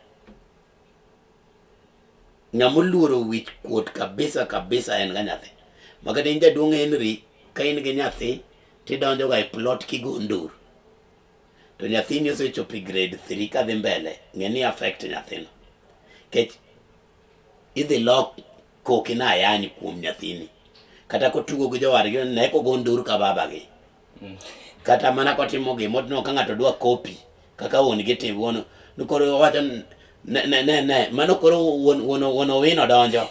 Ng'ama oluoro wich kuot kabisa kabisa en ga nyathi. Makata in jaduong' Henry ka in gi nyathi tidonjo ga e plot kigo ndur. To nyathini osechopo e grade 3 kadhi mbele, ng'e ni affect nyathino. Kech idhi lok koki na ayany kuom nyathini. Kata kotugo gi jowadgi ne kogo ndur ka babagi. Kata mana kotimo gimoro tineno ka ng'ato dwa kopi kaka wuon gi tim wuon ni koro owacho ni ne ne ne ne mano koro wuon wuon wuon Owino donjo.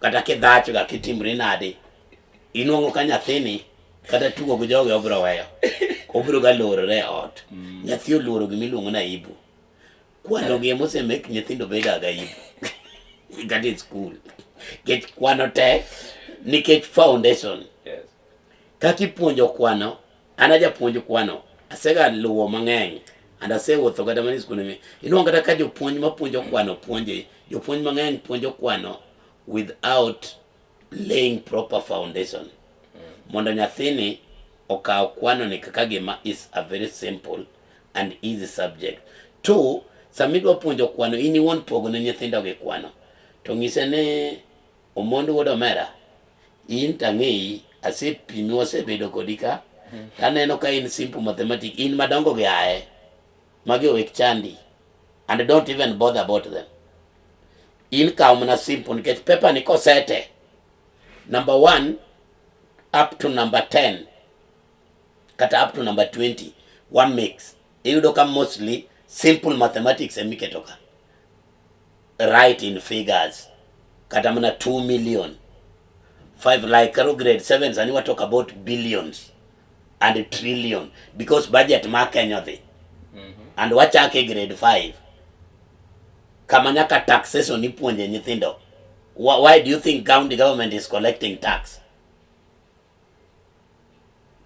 Kata kidhach ga kitimri nade inwang'o ka nyathini kata tugo gi jogi obiro weyo. Obiro ga lorore e ot. Nyathi oluoro gima iluongo ni aibu. Kwano gi ema osemek nyithindo bedo ga aibu. Kata e skul. Nikech kwano tek nikech foundation. Yes. Kaka ipuonjo kwano, an ajapuonj kwano, asega luwo mang'eny and asewuotho kata mana e skunde mi. Inuang'o kata ka jopuonj mapuonjo kwano puonje, jopuonj mang'eny puonjo kwano without laying proper foundation. Mondo nyathini okaw kwano ni kaka gima is a very simple and easy subject. Two, sama idwa puonjo kwano, in iwuon pogo ne nyithindo gi kwano. To ng'ise ni Omondi wuod Omera, in to ang'eyi, asepimi wasebedo kodi ka, taneno ka in simple mathematics, in madongo gi aye, magi owek chandi, and don't even bother about them. In kaw mana simple, nikech paper ni kosete, number 1 up to number 10, kata up to number 20, one mix. Iyudo ka mostly Simple mathematics emiketo ka. Write in figures. Kata mana 2 million. 5 like karo grade 7 sani wa talk about billions and trillion because budget ma Kenya dhi. And wachake grade 5. Kama nyaka taxation ipuonje nyithindo. Why do you think county government is collecting tax?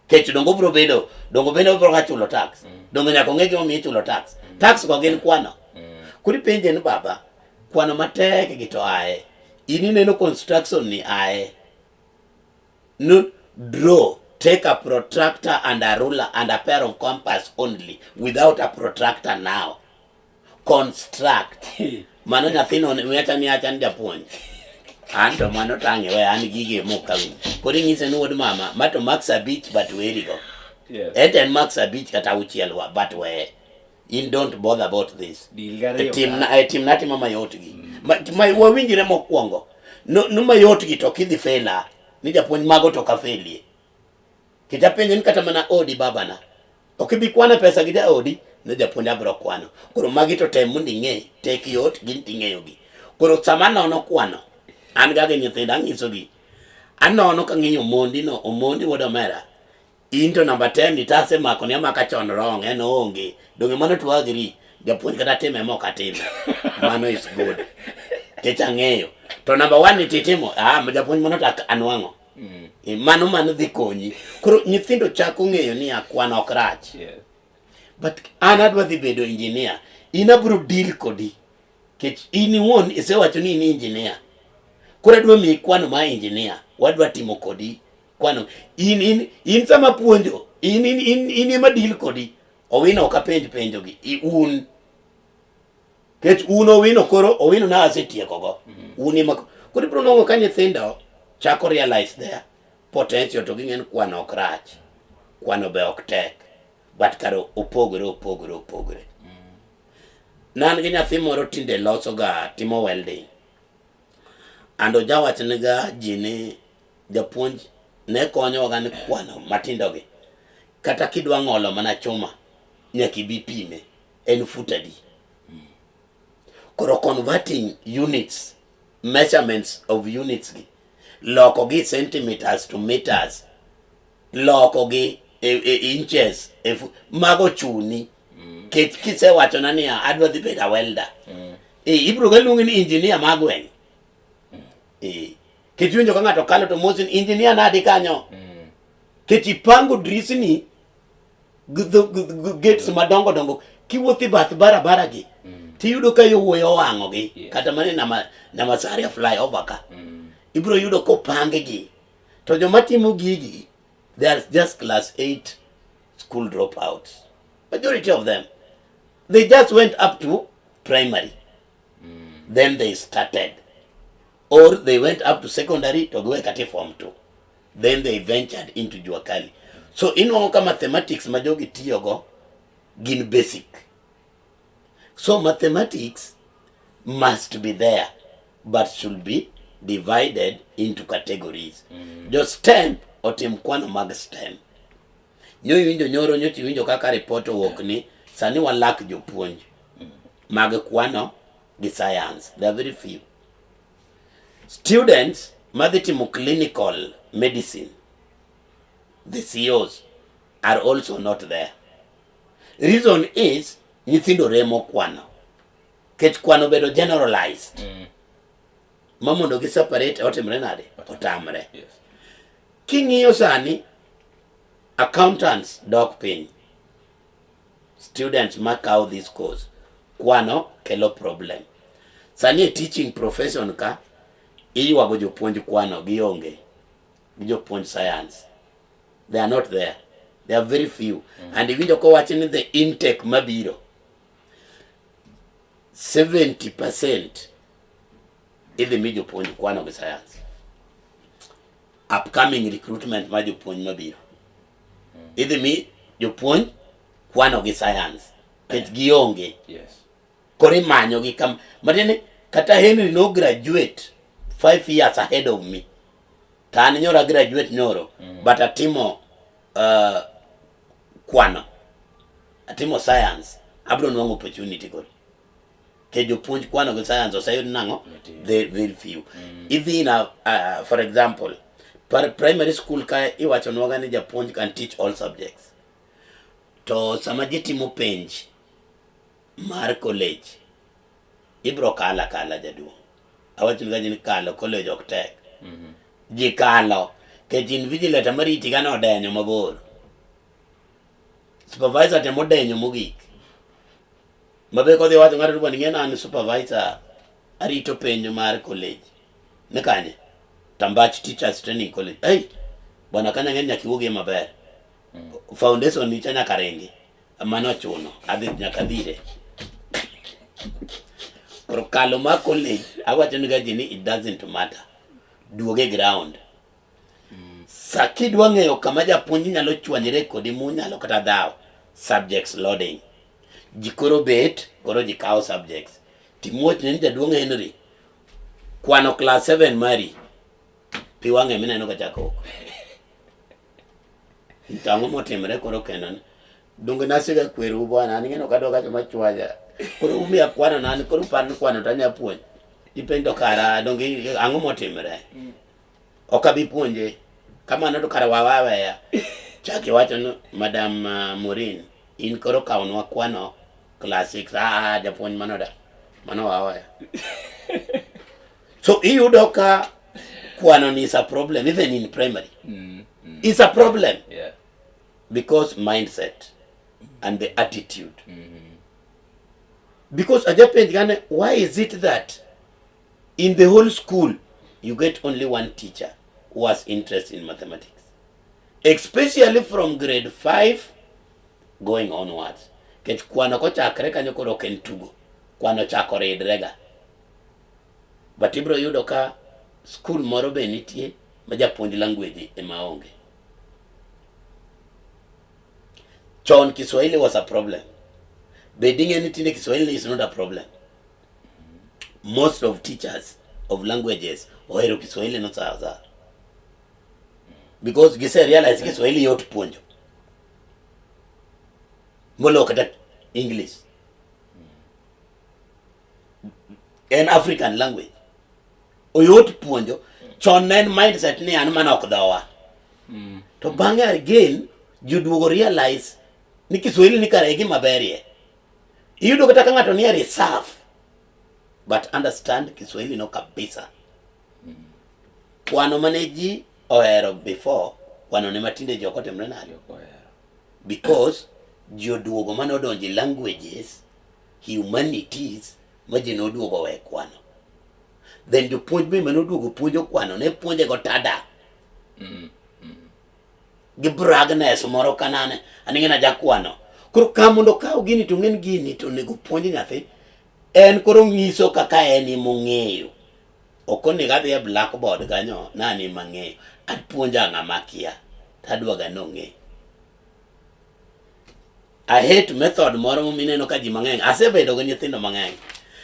Kech dongo biro bedo, dongo bende obiro ka chulo tax. Dongo nyaka ong'e gimomiyo ichulo tax. Tax go gin kwano. Koro ipenje ni baba, kwano matek gi to aye. In ineno construction ni aye. No, draw, take a protractor and a ruler and a pair of compass only without a protractor now. Construct. Mano nyathino wacha ni acha ni japuonj. An to mano tang'e we an gige mok awinj. Koro inyise ni wuod mama, ma to marks abich but werigo. Yes. Ento en marks abich kata auchiel wa but weye. In don't bother about this. Deal gariyo Timna timna atima mayot gi. Ma wawinjre mokwongo. No, no mayot gi to kidhi fela. Ni japuonj mago to kafelie. Kech apenje ni kata mana odi babana. Ok ibi kwano pesa gi jaodi, ne japuonj abiro kwano. Koro magi to tem mondo ing'e, tek yot gin ting'eyo gi. Koro sama anono kwano, an ga gi nyithinda anyisogi. Anono kang'iyo Omondi no, Omondi wuod omera. In to namba 10 ni tase mako ni amaka chon wrong, en oonge. Donge mano to agree. Japuonj kata time mok atime. Mano is good. Kech ang'eyo. To namba 1 ni titimo, ah japuonj mano to anwang'o. Mano mano dhi konyi. Koro nyithindo chako ng'eyo ni kwano ok rach. Yes. But an adwa dhi bedo engineer. In abiro deal kodi. Kech in iwuon isewacho ni in engineer. Koro adwa miyi kwano ma engineer. Wadwa timo kodi kwano. In sama puonjo, in ema deal kodi. Owino ok apenj penjo gi. Un. Kech un Owino koro Owino na asetieko go. Un ema koro ibiro nwang'o ka nyithindo chako realize their potential to ging'e ni kwano ok rach. Kwano be ok tek. But kare opogore opogore opogore. Ne an gi nyathi moro tinde loso ga timo welding. And ojawach ne ga ji ni japuonj ne konyowa ga ni kwano matindo gi. Kata kidwa ng'olo mana chuma, nyaka ibi pime. En fut adi? Koro converting units, measurements of units gi, loko gi centimeters to meters, loko gi e inches, mago chuni. Kech kisewachona niya, adwa dhi bedo a welder. Ibiro ga luongi ni engineer ma gweng'. Kech iwinjo ka ng'ato kalo to mosi ni engineer nadi kanyo. Kech ipango drisni gi gates madongo dongo kiwuotho e bath barabara gi tiyudo ka yowuoyi owang'o gi kata mana e Namasaria flyover ka ibiro yudo kopang gi to joma timo gigi they are just class 8 school dropouts, majority of them. They just went up to primary, then they started, or they went up to secondary to giwe kata e form 2, then they ventured into jua kali. So inwang'o ka mathematics ma jogi tiyogo gin basic. So mathematics must be there but should be divided into categories. Jo STEM otim kwano mag STEM. Nyo iwinjo nyoro, nyocha iwinjo kaka report owuok ni sani walak jopuonj mag kwano gi science. They are very few. Students madhi timo clinical medicine, the CEOs are also not there. Reason is nyithindo remo kwano. Kech kwano bedo generalized. Ma mondo gi separate otimre nade? Otamre. Yes. King'iyo sani, accountants dok piny. Students makawo this course, kwano kelo problem. Sani e teaching profession ka, iywago jopuonj kwano gionge, gi jopuonj science. They are not there. They are very few. And iwinjo kowachi ni the intake mabiro, 70% idhi mi jopuonj kwano gi science. Upcoming recruitment mar jopuonj mabiro. Idhi mi jopuonj kwano gi science. Nikech gionge. Yes. Koro imanyo gi kam matiende kata Henry no graduate 5 years ahead of me. To an nyoro a graduate nyoro, but atimo kwano. Atimo science. Abro nwang'o opportunity koro. Ke jopuonj kwano gi science oseyud nang'o? Very, very few. Idhi na for example, primary school ka iwachonwaga ni japuonj can teach all subjects. To sama ji timo penj mar college, ibro kalo akala jaduong'. Awachoni ga ni kalo college ok tek. Ji kalo, kech invigilator mariti ga nodenyo mabor. Supervisor temo denyo mogik. Mabe kodhi wacho ng'ato dwa ni ng'e an supervisor arito penj mar college. Ni kanye? Tambach Teachers Training College. Hey, bwana kanya ng'e nyaka iwuogie maber. Foundation ni cha nyaka ringi. Mano ochuno. Adhi nyaka dhire. Koro kalo mar college, awacho ni ga ji ni it doesn't matter. Duoge ground. Sa kidwa ng'eyo kama japuonj nyalo chwanyre kodi munyalo kata dhaw, subjects loading. Ji koro bet, koro ji kawo subjects. Timuoch ne ni jaduong' Henry, kwano class 7 mari, pi wang'e mineno ka chako. To ang'o motimre koro kendo ni? Donge nasega kwerou bwana, an ing'eno kadwa kacho machwanya. Koro umiya kwano na an koro uparo ni kwano to anya puonjo. Ipenjo kara donge ang'o motimre? Ok abi puonje. Kamano to kara wawe aweya. Chak iwacho ni Madam Maureen, in koro kawnwa kwano class 6. Ah, japuonj mano da. Mano waweya. So iyudo ka kwano ni is a problem even in primary. It's a problem. Because mindset and the attitude. Because ajapenj gane, why is it that in the whole school you get only one teacher who has interest in mathematics, especially from grade 5 going onwards? Kech kwano kochakre kanyo koro ok en tugo, kwano chako ridre ga. But ibro yudo ka school moro be nitie ma japuonj language ema onge. Chon Kiswahili was a problem. Be ding'e ni tinde Kiswahili is not a problem. Most of teachers of languages ohero Kiswahili no sawa sawa. Because gise realize Kiswahili yot puonjo. Moloyo kata English. En African language. Oyot puonjo. Chon ne en mindset ni an mana ok dhowa. To bang'e again joduogo realize ni Kiswahili ni kare e gima berie. Iyudo kata ka ng'ato nie reserve but understand Kiswahili no kabisa. Kwano mane ji ohero before, kwano ne matinde ji ok otimre nade? Because ji oduogo mane odonjo e languages, humanities, ma ji noduogo owe kwano. Then jopuonj be mane oduogo puonjo kwano ne puonje go tada. Gi bragness moro kanane, an ing'e jakwano. Koro ka mondo okaw gini to ng'en gini to onego puonj nyathi. En koro ng'iso kaka en emong'eyo. Ok onego adhi e blackboard kanyo na an ema ang'eyo. Apuonjo ng'ama kia. Tadwa ga nong'e. I hate method moro mineno ka ji mang'eny. Asebedo gi nyithindo mang'eny.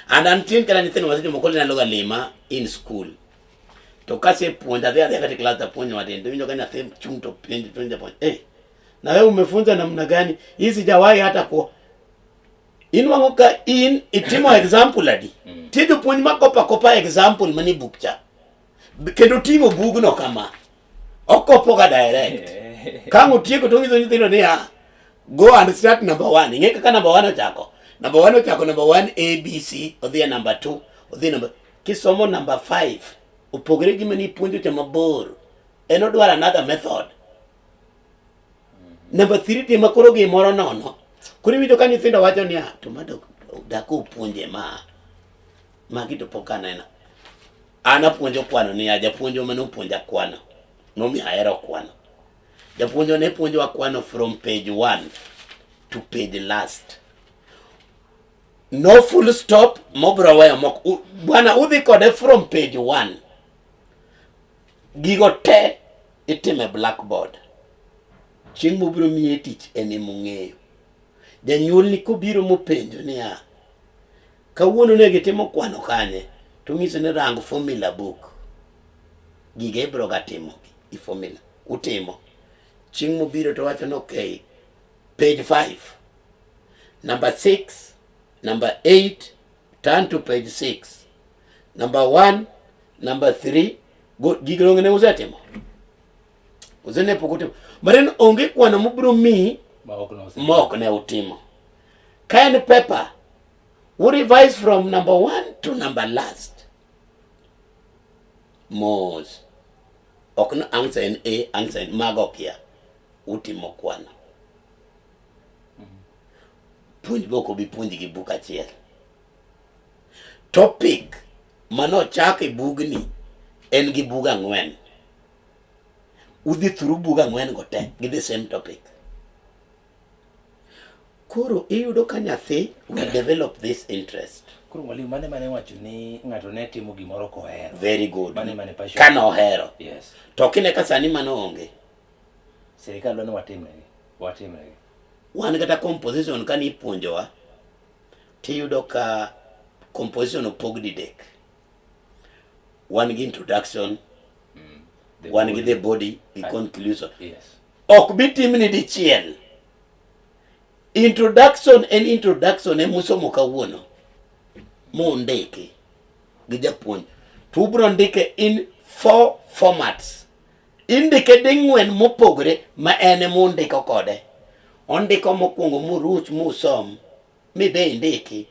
And antie kata nyithindo ma seche moko nyalo ga lima in school. To kasepuonjo adhi adhiya kata e class apuonjo matin to iwinjo ka nyathi chung' to penjo penjo japuonj. Eh, na wewe umefunza namna gani? Hii sijawahi hata ku Inwang'o ka in itimo example adi? Tie jopuonj ma kopa kopa example manie buk cha. Kendo ting'o bugno kama. Okopo ga direct. Ka ang' otieko to onyiso nyithindo niya, go and start number 1. Ing'e kaka number 1 ochako? Number 1 ochako number 1 A B C, odhi e number 2, odhi e number kisomo number 5 opogore gi mane ipuonjo cha mabor. En odwaro another method. Number 3 tema koro gimoro nono. Koro iwinjo ka nyithindo wacho niya, to ma dak opuonje ma. Magi to pok aneno. An apuonjo kwano niya, japuonjwa mane opuonja kwano. Nomiyo ahero kwano. Japuonjwa ne puonjowa kwano from page 1 to page last. No full stop mobro weyo mok. Bwana udhi kode from page 1. Gigo te itime blackboard. Chieng' mobiro miye tich en emong'eyo. Janyuolni kobiro mopenjo niya, kawuono ne gitimo kwano kanye? To ng'ise ni rang formula book. Giga ibiro ga timo i formula. Utimo. Chieng' mobiro to wacho ni okay, page 5. Number 6, number 8, turn to page 6. Number 1, number 3, go gigo donge ne usetimo. Usene pok utimo. But en onge kwano mobiro miyi Ma ok ne ma ok ne utimo. Ka en paper, we revise from number 1 to number last. Mos. Ok no answer en A, answer en mago kia. Utimo kwano. Puonj be ok obi puonj gi buk achiel. Topic manochak e bugni en gi bug ang'wen. Udhi through bug ang'wen go te gi the same topic. Koro iyudo ka nyathi will develop this interest. Koro mwalimu mane mane wacho ni ng'ato ne timo gimoro kohero. Very good. Mane mane passion. Ka nohero. Yes. To kine ka sani mano onge. Sirikal dwa ni watimnegi. Watimnegi. Wan kata composition kane ipuonjowa tiyudo ka composition opog didek. Wan gi introduction, The wan gi the body. body gi conclusion. Yes. Ok bi timni dichiel. Introduction en introduction emusomo kawuono mundiki gi japuonj to ubiro ndike in four formats. Indike ding'wen mopogore ma en emundiko kode. Ondiko mokwongo muruch musom mibe indiki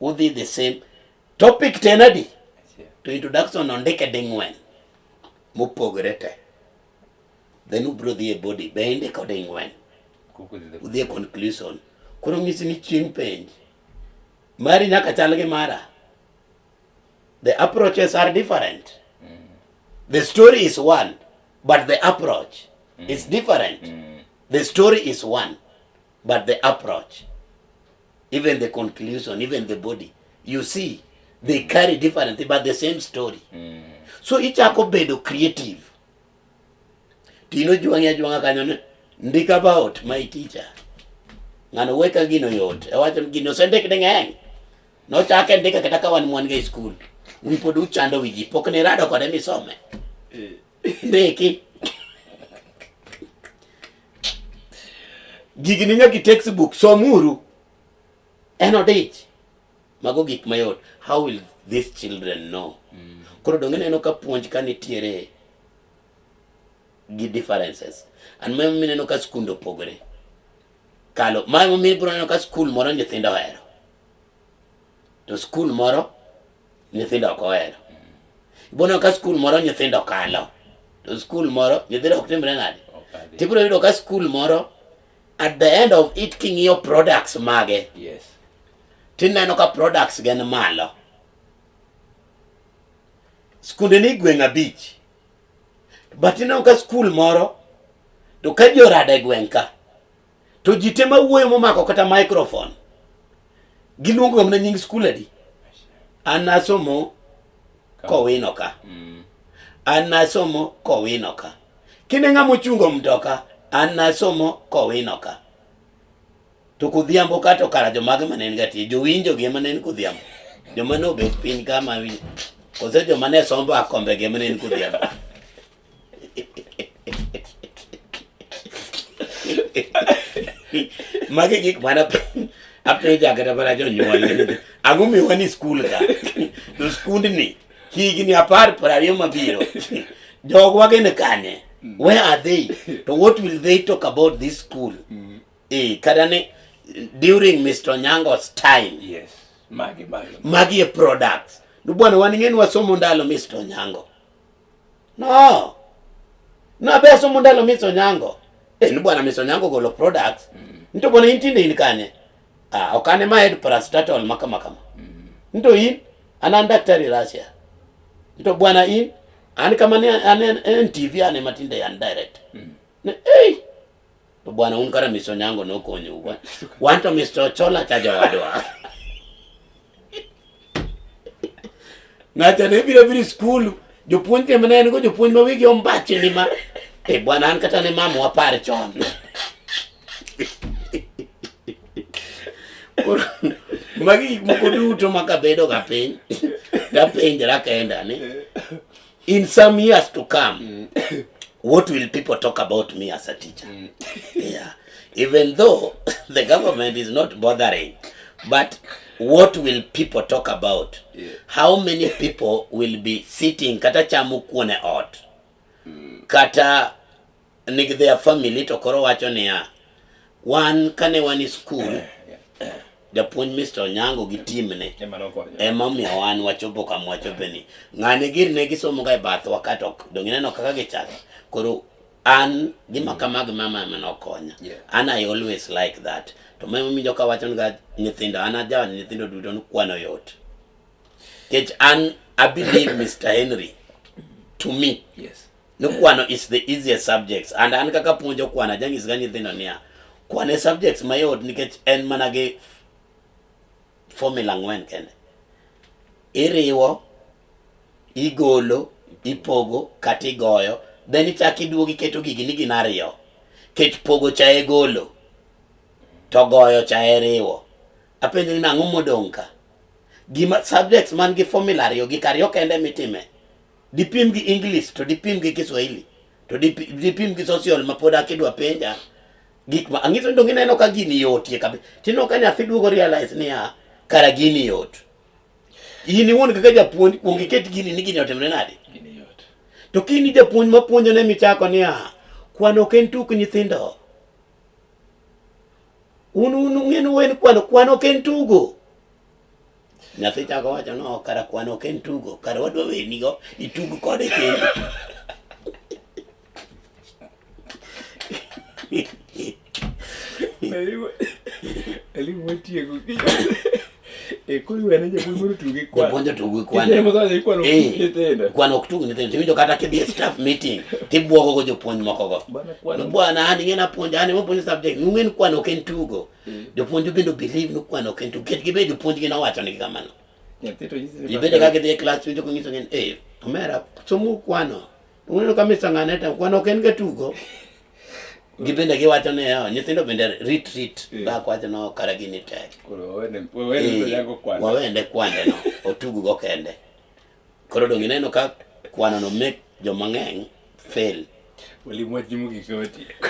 udhi the same topic to en adi Achiel. to introduction ondike ding'wen mopogore te then ubiro dhi e body be indiko ding'wen Koko dhi the udhi e conclusion koro ng'isi ni chieng' penj mari nyaka chal gi mara the approaches are different the story is one but the approach is different the story is one but the approach even the conclusion even the body you see they carry different but the same story so ichako bedo creative tino jwang'i ajwang'a kanyo ni ndik about my teacher ng'ano weka gino yot awacho ni gino osendik ni ng'eny nochake ndike kata ka wan mwan ga e skul un pod uchando wi ji pok nirado kode misome ndiki gigi ni nyaka i textbook somuru en odich mago gik mayot how will these children know koro donge ineno ka puonj ka nitiere gi differences and ma emomiyo ineno ka skunde opogore kalo ma emomiyo ibiro neno ka skul moro nyithindo ohero to skul moro nyithindo ok ohero ibiro neno ka skul moro nyithindo kalo to skul moro nyithindo ok timre nade Ok adhi. tibiro yudo ka skul moro at the end of it king'iyo products mage Yes. tineno ka products gen malo skunde ni gweng' abich but ineno ka skul moro to ka ji orado e gweng' ka to ji te mawuoyo momako kata microphone giluongo ga mana nying skul adi an nasomo kowino ka an nasomo kowino ka kine ng'ama ochungo mtoka an nasomo kowino ka to kodhiambo ka to kara jomage mane en ga tie jowinjo gi ema ne en kodhiambo joma ne obet piny ka ma winjo kose joma ne sombo akombe gi ema ne en kodhiambo magi gik mana apenja kata mana jonyuol ang'o miwa ni skul ka to skundni higni apar prariyo mabiro jogwa gin kanye where are they to what will they talk about this school eh kata ni during Mr. Onyango's time Yes. Magi magi. magi e products no bwana wan ing'e ni wasomo ndalo Mr. Onyango no no abe asomo ndalo Mr. Onyango eh ni bwana Mr. Onyango golo products mm. Nto bwana in tinde in kanye ah ok an ema head paracetamol ma kama kama nto in an an daktari Russia nto bwana in an kama ne an en TV an ema tinde an direct ne eh to bwana un kara Mr. Onyango nokonyou bwana wan to Mr. Ochola cha jowadwa ng'acha ne biro biro e skul jopuonj te mane en go jopuonj ma wigi ombachni ma e bwana an kata ne mama wapar chon Koro, magi gik moko duto ma kabedo ga piny tapenjra kenda ni in some years to come what will people talk about me as a teacher yeah. Even though the government is not bothering, but what will people talk about? Yeah. How many people will be sitting kata chamo kuon e ot? Kata nigi their family to koro wacho niya, wan kane wan e school, japuonj Mr. Onyango gi team ne Ema nokonyo. ema omiyo wan wachopo kama wachopeni. Ng'ani gir ne gisomo ga e bathwa ka to ok- donge ineno kaka gichalo. Koro an gima kama gi mama ema nokonya. Yeah. An I always like that. To ma emomiyo ka wacho ga nyithindo, an ajawa nyithindo duto ni kwano yot. Nikech an I believe Mr. Henry to me Yes. ni kwano is the easiest subjects and an kaka puonjo kwano ajanyis ga nyithindo niya kwan e subjects mayot nikech en mana gi formula ang'wen kende iriwo igolo ipogo kata igoyo then ichako iduogo iketo gigi ni gin ariyo kech pogo cha e golo to goyo cha e riwo apenjo ni nang'o modong' ka gima subjects man gi formula ariyo gik ariyo kende mitime dipim gi English to dipim gi Kiswahili to dipim gi social ma pod akidwa penja gik ma ang'iso ni donge ineno ka gini yotie kabisa tineno ka nyathi duogo realize niya kara gini yot in iwuon kaka japuonj kuong iket gini ni gini otimre nade Gini yot. to kini japuonj mapuonjo ne michako niya kwan ok en tuk nyithindo un un ung'e ni wen kwano kwan ok en tugo nyathi chako wacho no kara kwan ok en tugo kara wadwa weni go itug kode kendo Elimu watieko. E koro iwene japuonj mondo otug gi kwan. Japuonj otug gi kwan. Kinde motho ni kwan ok Eh, tug nyithindo. Kwan ok tug nyithindo. Tiwinjo kata kidhi e staff meeting tibwogo go jopuonj moko go. Bana kwan. Bwana an ing'e napuonjo an ema puonjo subject. Ung'e ni kwan ok en tugo. Jopuonj bende believe ni kwan ok en tugo. Nikech gibe jopuonj gi nowacho negi kamano. Nyathi to nyisi ni Ibede kaka idhi e class winjo konyiso ni eh omera somo kwano. Uneno ka Mr. Ng'ane to kwano ok en ga tugo. Gibende giwacho ni "Oh, nyithindo bende retreat Eh. back wacho no kara gini tek. Koro wawene wawene to yango kwan. Wawende kwande no otug go kende. Koro dong ineno ka kwano no make joma ng'eny fail. Walimu wach mogik ka watieko.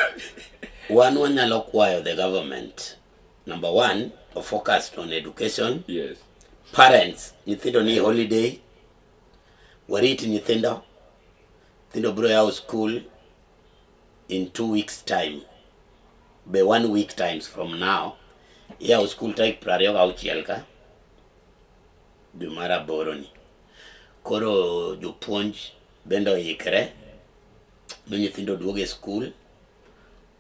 Wan wanyalo kwayo the government number one to focus on education. Yes. Parents, nyithindo ni holiday, warit nyithindo. Nyithindo biro yawo school in 2 weeks time. Be one week times from now. Iyawo school tarik 26 ka dwe mar aboro ni. Koro jopuonj bende oikre ni nyithindo duogo e school.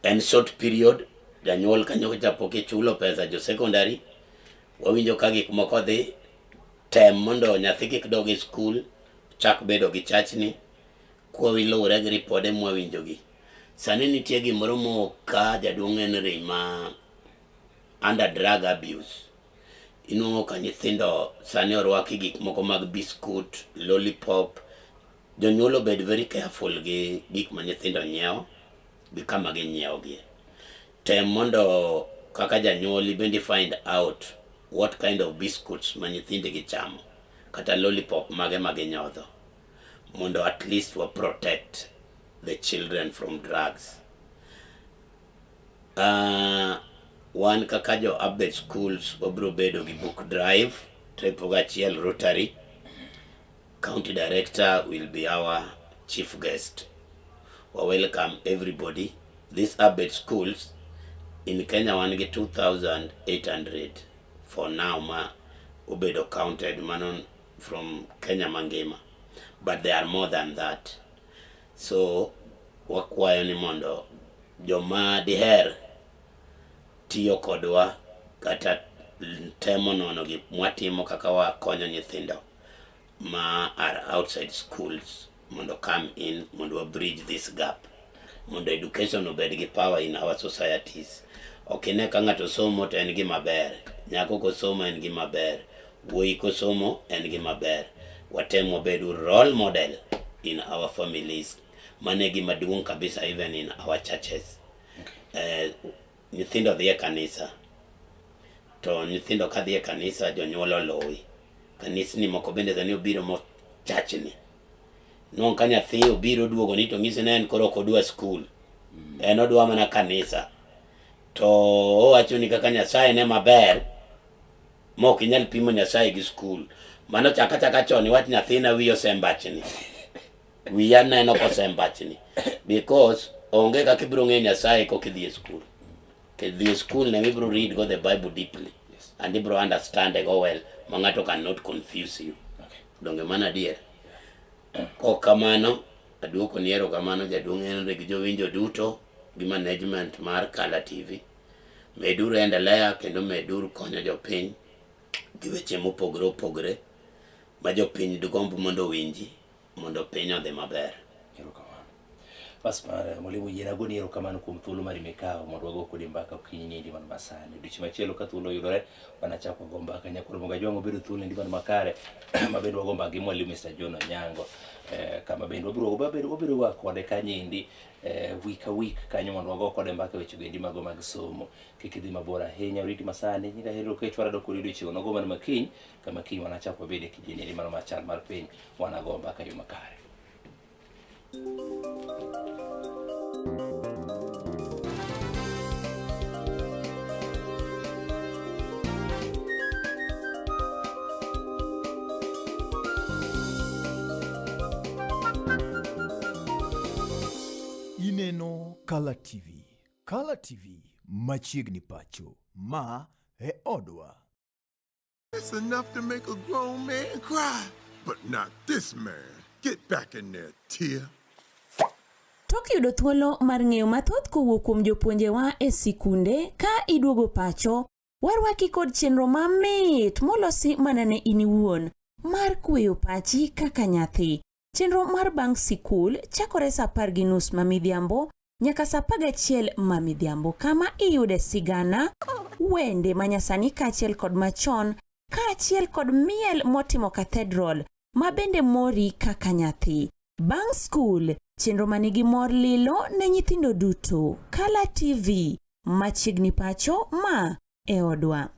En short period, janyuol kanyo pok ichulo pesa jo secondary. Wawinjo ka gik moko dhi, tem mondo nyathi kik dog e school, chak bedo gi chachni, kwa luwore gi ripode mwawinjogi. Sani nitie gimoro moka jaduong' Henry ma under drug abuse. Inuang'o ka nyithindo sani orwaki gik moko mag biscuit, lollipop. Jonyuol obed very careful gi gik ma nyithindo nyiewo gi kama ginyiewogie. Tem mondo kaka janyuol ibende find out what kind of biscuits ma nyithindigi chamo kata lollipop mage ma ginyodho mondo at least wa protect the children from drugs. Wan kaka jo ABET schools wabiro bedo gi book drive tarik 11 Rotary. County director will be our chief guest. We welcome everybody. These ABET schools in Kenya wan gi 2800 for now ma obedo counted mano from Kenya mangima, but there are more than that. So wakwayo ni mondo joma diher tiyo kodwa kata temo nono gik mwatimo kaka wakonyo nyithindo ma are outside schools mondo come in mondo wa bridge this gap mondo education obed gi power in our societies. Ok ine ka ng'ato somo to en gima ber, nyako kosomo en gima ber, wuoyi kosomo en gima ber. Watem wabed role model in our families. Mano e gima duong' kabisa even in our churches. Nyithindo dhi e kanisa to nyithindo ka dhi e kanisa jonyuol oluwi. Kanisni moko bende sani obiro mochachni. Nwang' ka nyathi obiro duogo ni to ng'ise ni en koro ok odwa skul. En odwa mana kanisa. To owacho ni kaka Nyasaye ne maber ma ok inyal pimo Nyasaye gi skul. Mano chaka chaka chon iwach nyathina wiye osembachni. Wiya neno kosembachni. Because onge kaka ibiro ng'eyo Nyasaye kok idhi e skul. Kidhi e skul ne ibiro read go the Bible deeply. Yes. And ibiro understand go well ma ng'ato cannot confuse you. Okay. Donge mano adier? Kok kamano, aduoko ni erokamano jaduong' Henry gi jowinjo duto gi management mar Kala TV. Meduru endelea kendo meduru konyo jopiny gi weche mopogore opogore ma jopiny dugomb mondo owinji mondo piny odhi maber. Erokamano. Bas mwalimu yiena goni erokamano kuom thuolo mari mikawo mondo wago kodi mbaka okinyi niendi man masani. Odiochieng' machielo ka thuolo oyudore wanachako wago mbaka. Nyakwar Mogajwang' obedo thuolo endi man makare ma bende wago mbaka gi mwalimu Mr. John Onyango kama bende wabiro wabiro wa kode kanyendi week ka week kanyo mondo wago kode mbaka weche goendi mago mag somo. Kik idhi mabor ahinya oriti masani nyinga Henry Okech warado kodi odiochieng' onogo man makiny kama kiny wanachak wabede kidieny endi mano mar chal mar piny wanago mbaka yo makare. Ineno Kala TV. Kala TV machiegni pacho. Ma e odwa. It's enough to make a grown man cry. But not this man. Get back in there, Tia. Tok yudo thuolo mar ng'eyo mathoth kowuok kuom jopuonjewa e sikunde ka iduogo pacho, warwaki kod chenro mamit molosi mana ne in iwuon mar kweyo pachi kaka nyathi. Chenro mar bang' sikul chakore saa 10:30 ma midhiambo nyaka saa 11 ma midhiambo kama iyude sigana, wende manyasani kaachiel kod machon kaachiel kod miel motimo cathedral ma bende mori kaka nyathi. Bang' skul, chenro manigi mor lilo ne nyithindo duto. Kala TV, machiegni pacho ma e odwa.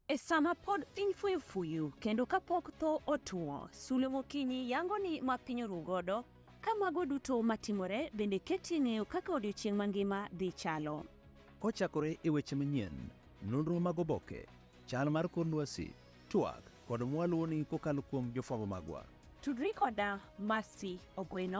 E sama pod piny fuyo fuyu kendo kapok tho otuo, Sulwe Mokinyi yango ni ma piny oru godo, ka mago duto matimore bende keti ng'eyo kaka odiochieng' mangima dhi chalo. Kochakore e weche manyien, nonro mag oboke, chal mar kor lwasi, twak kod mwaluwoni kokalo kuom jofwambo magwa. Tudri koda Mercy Ogweno.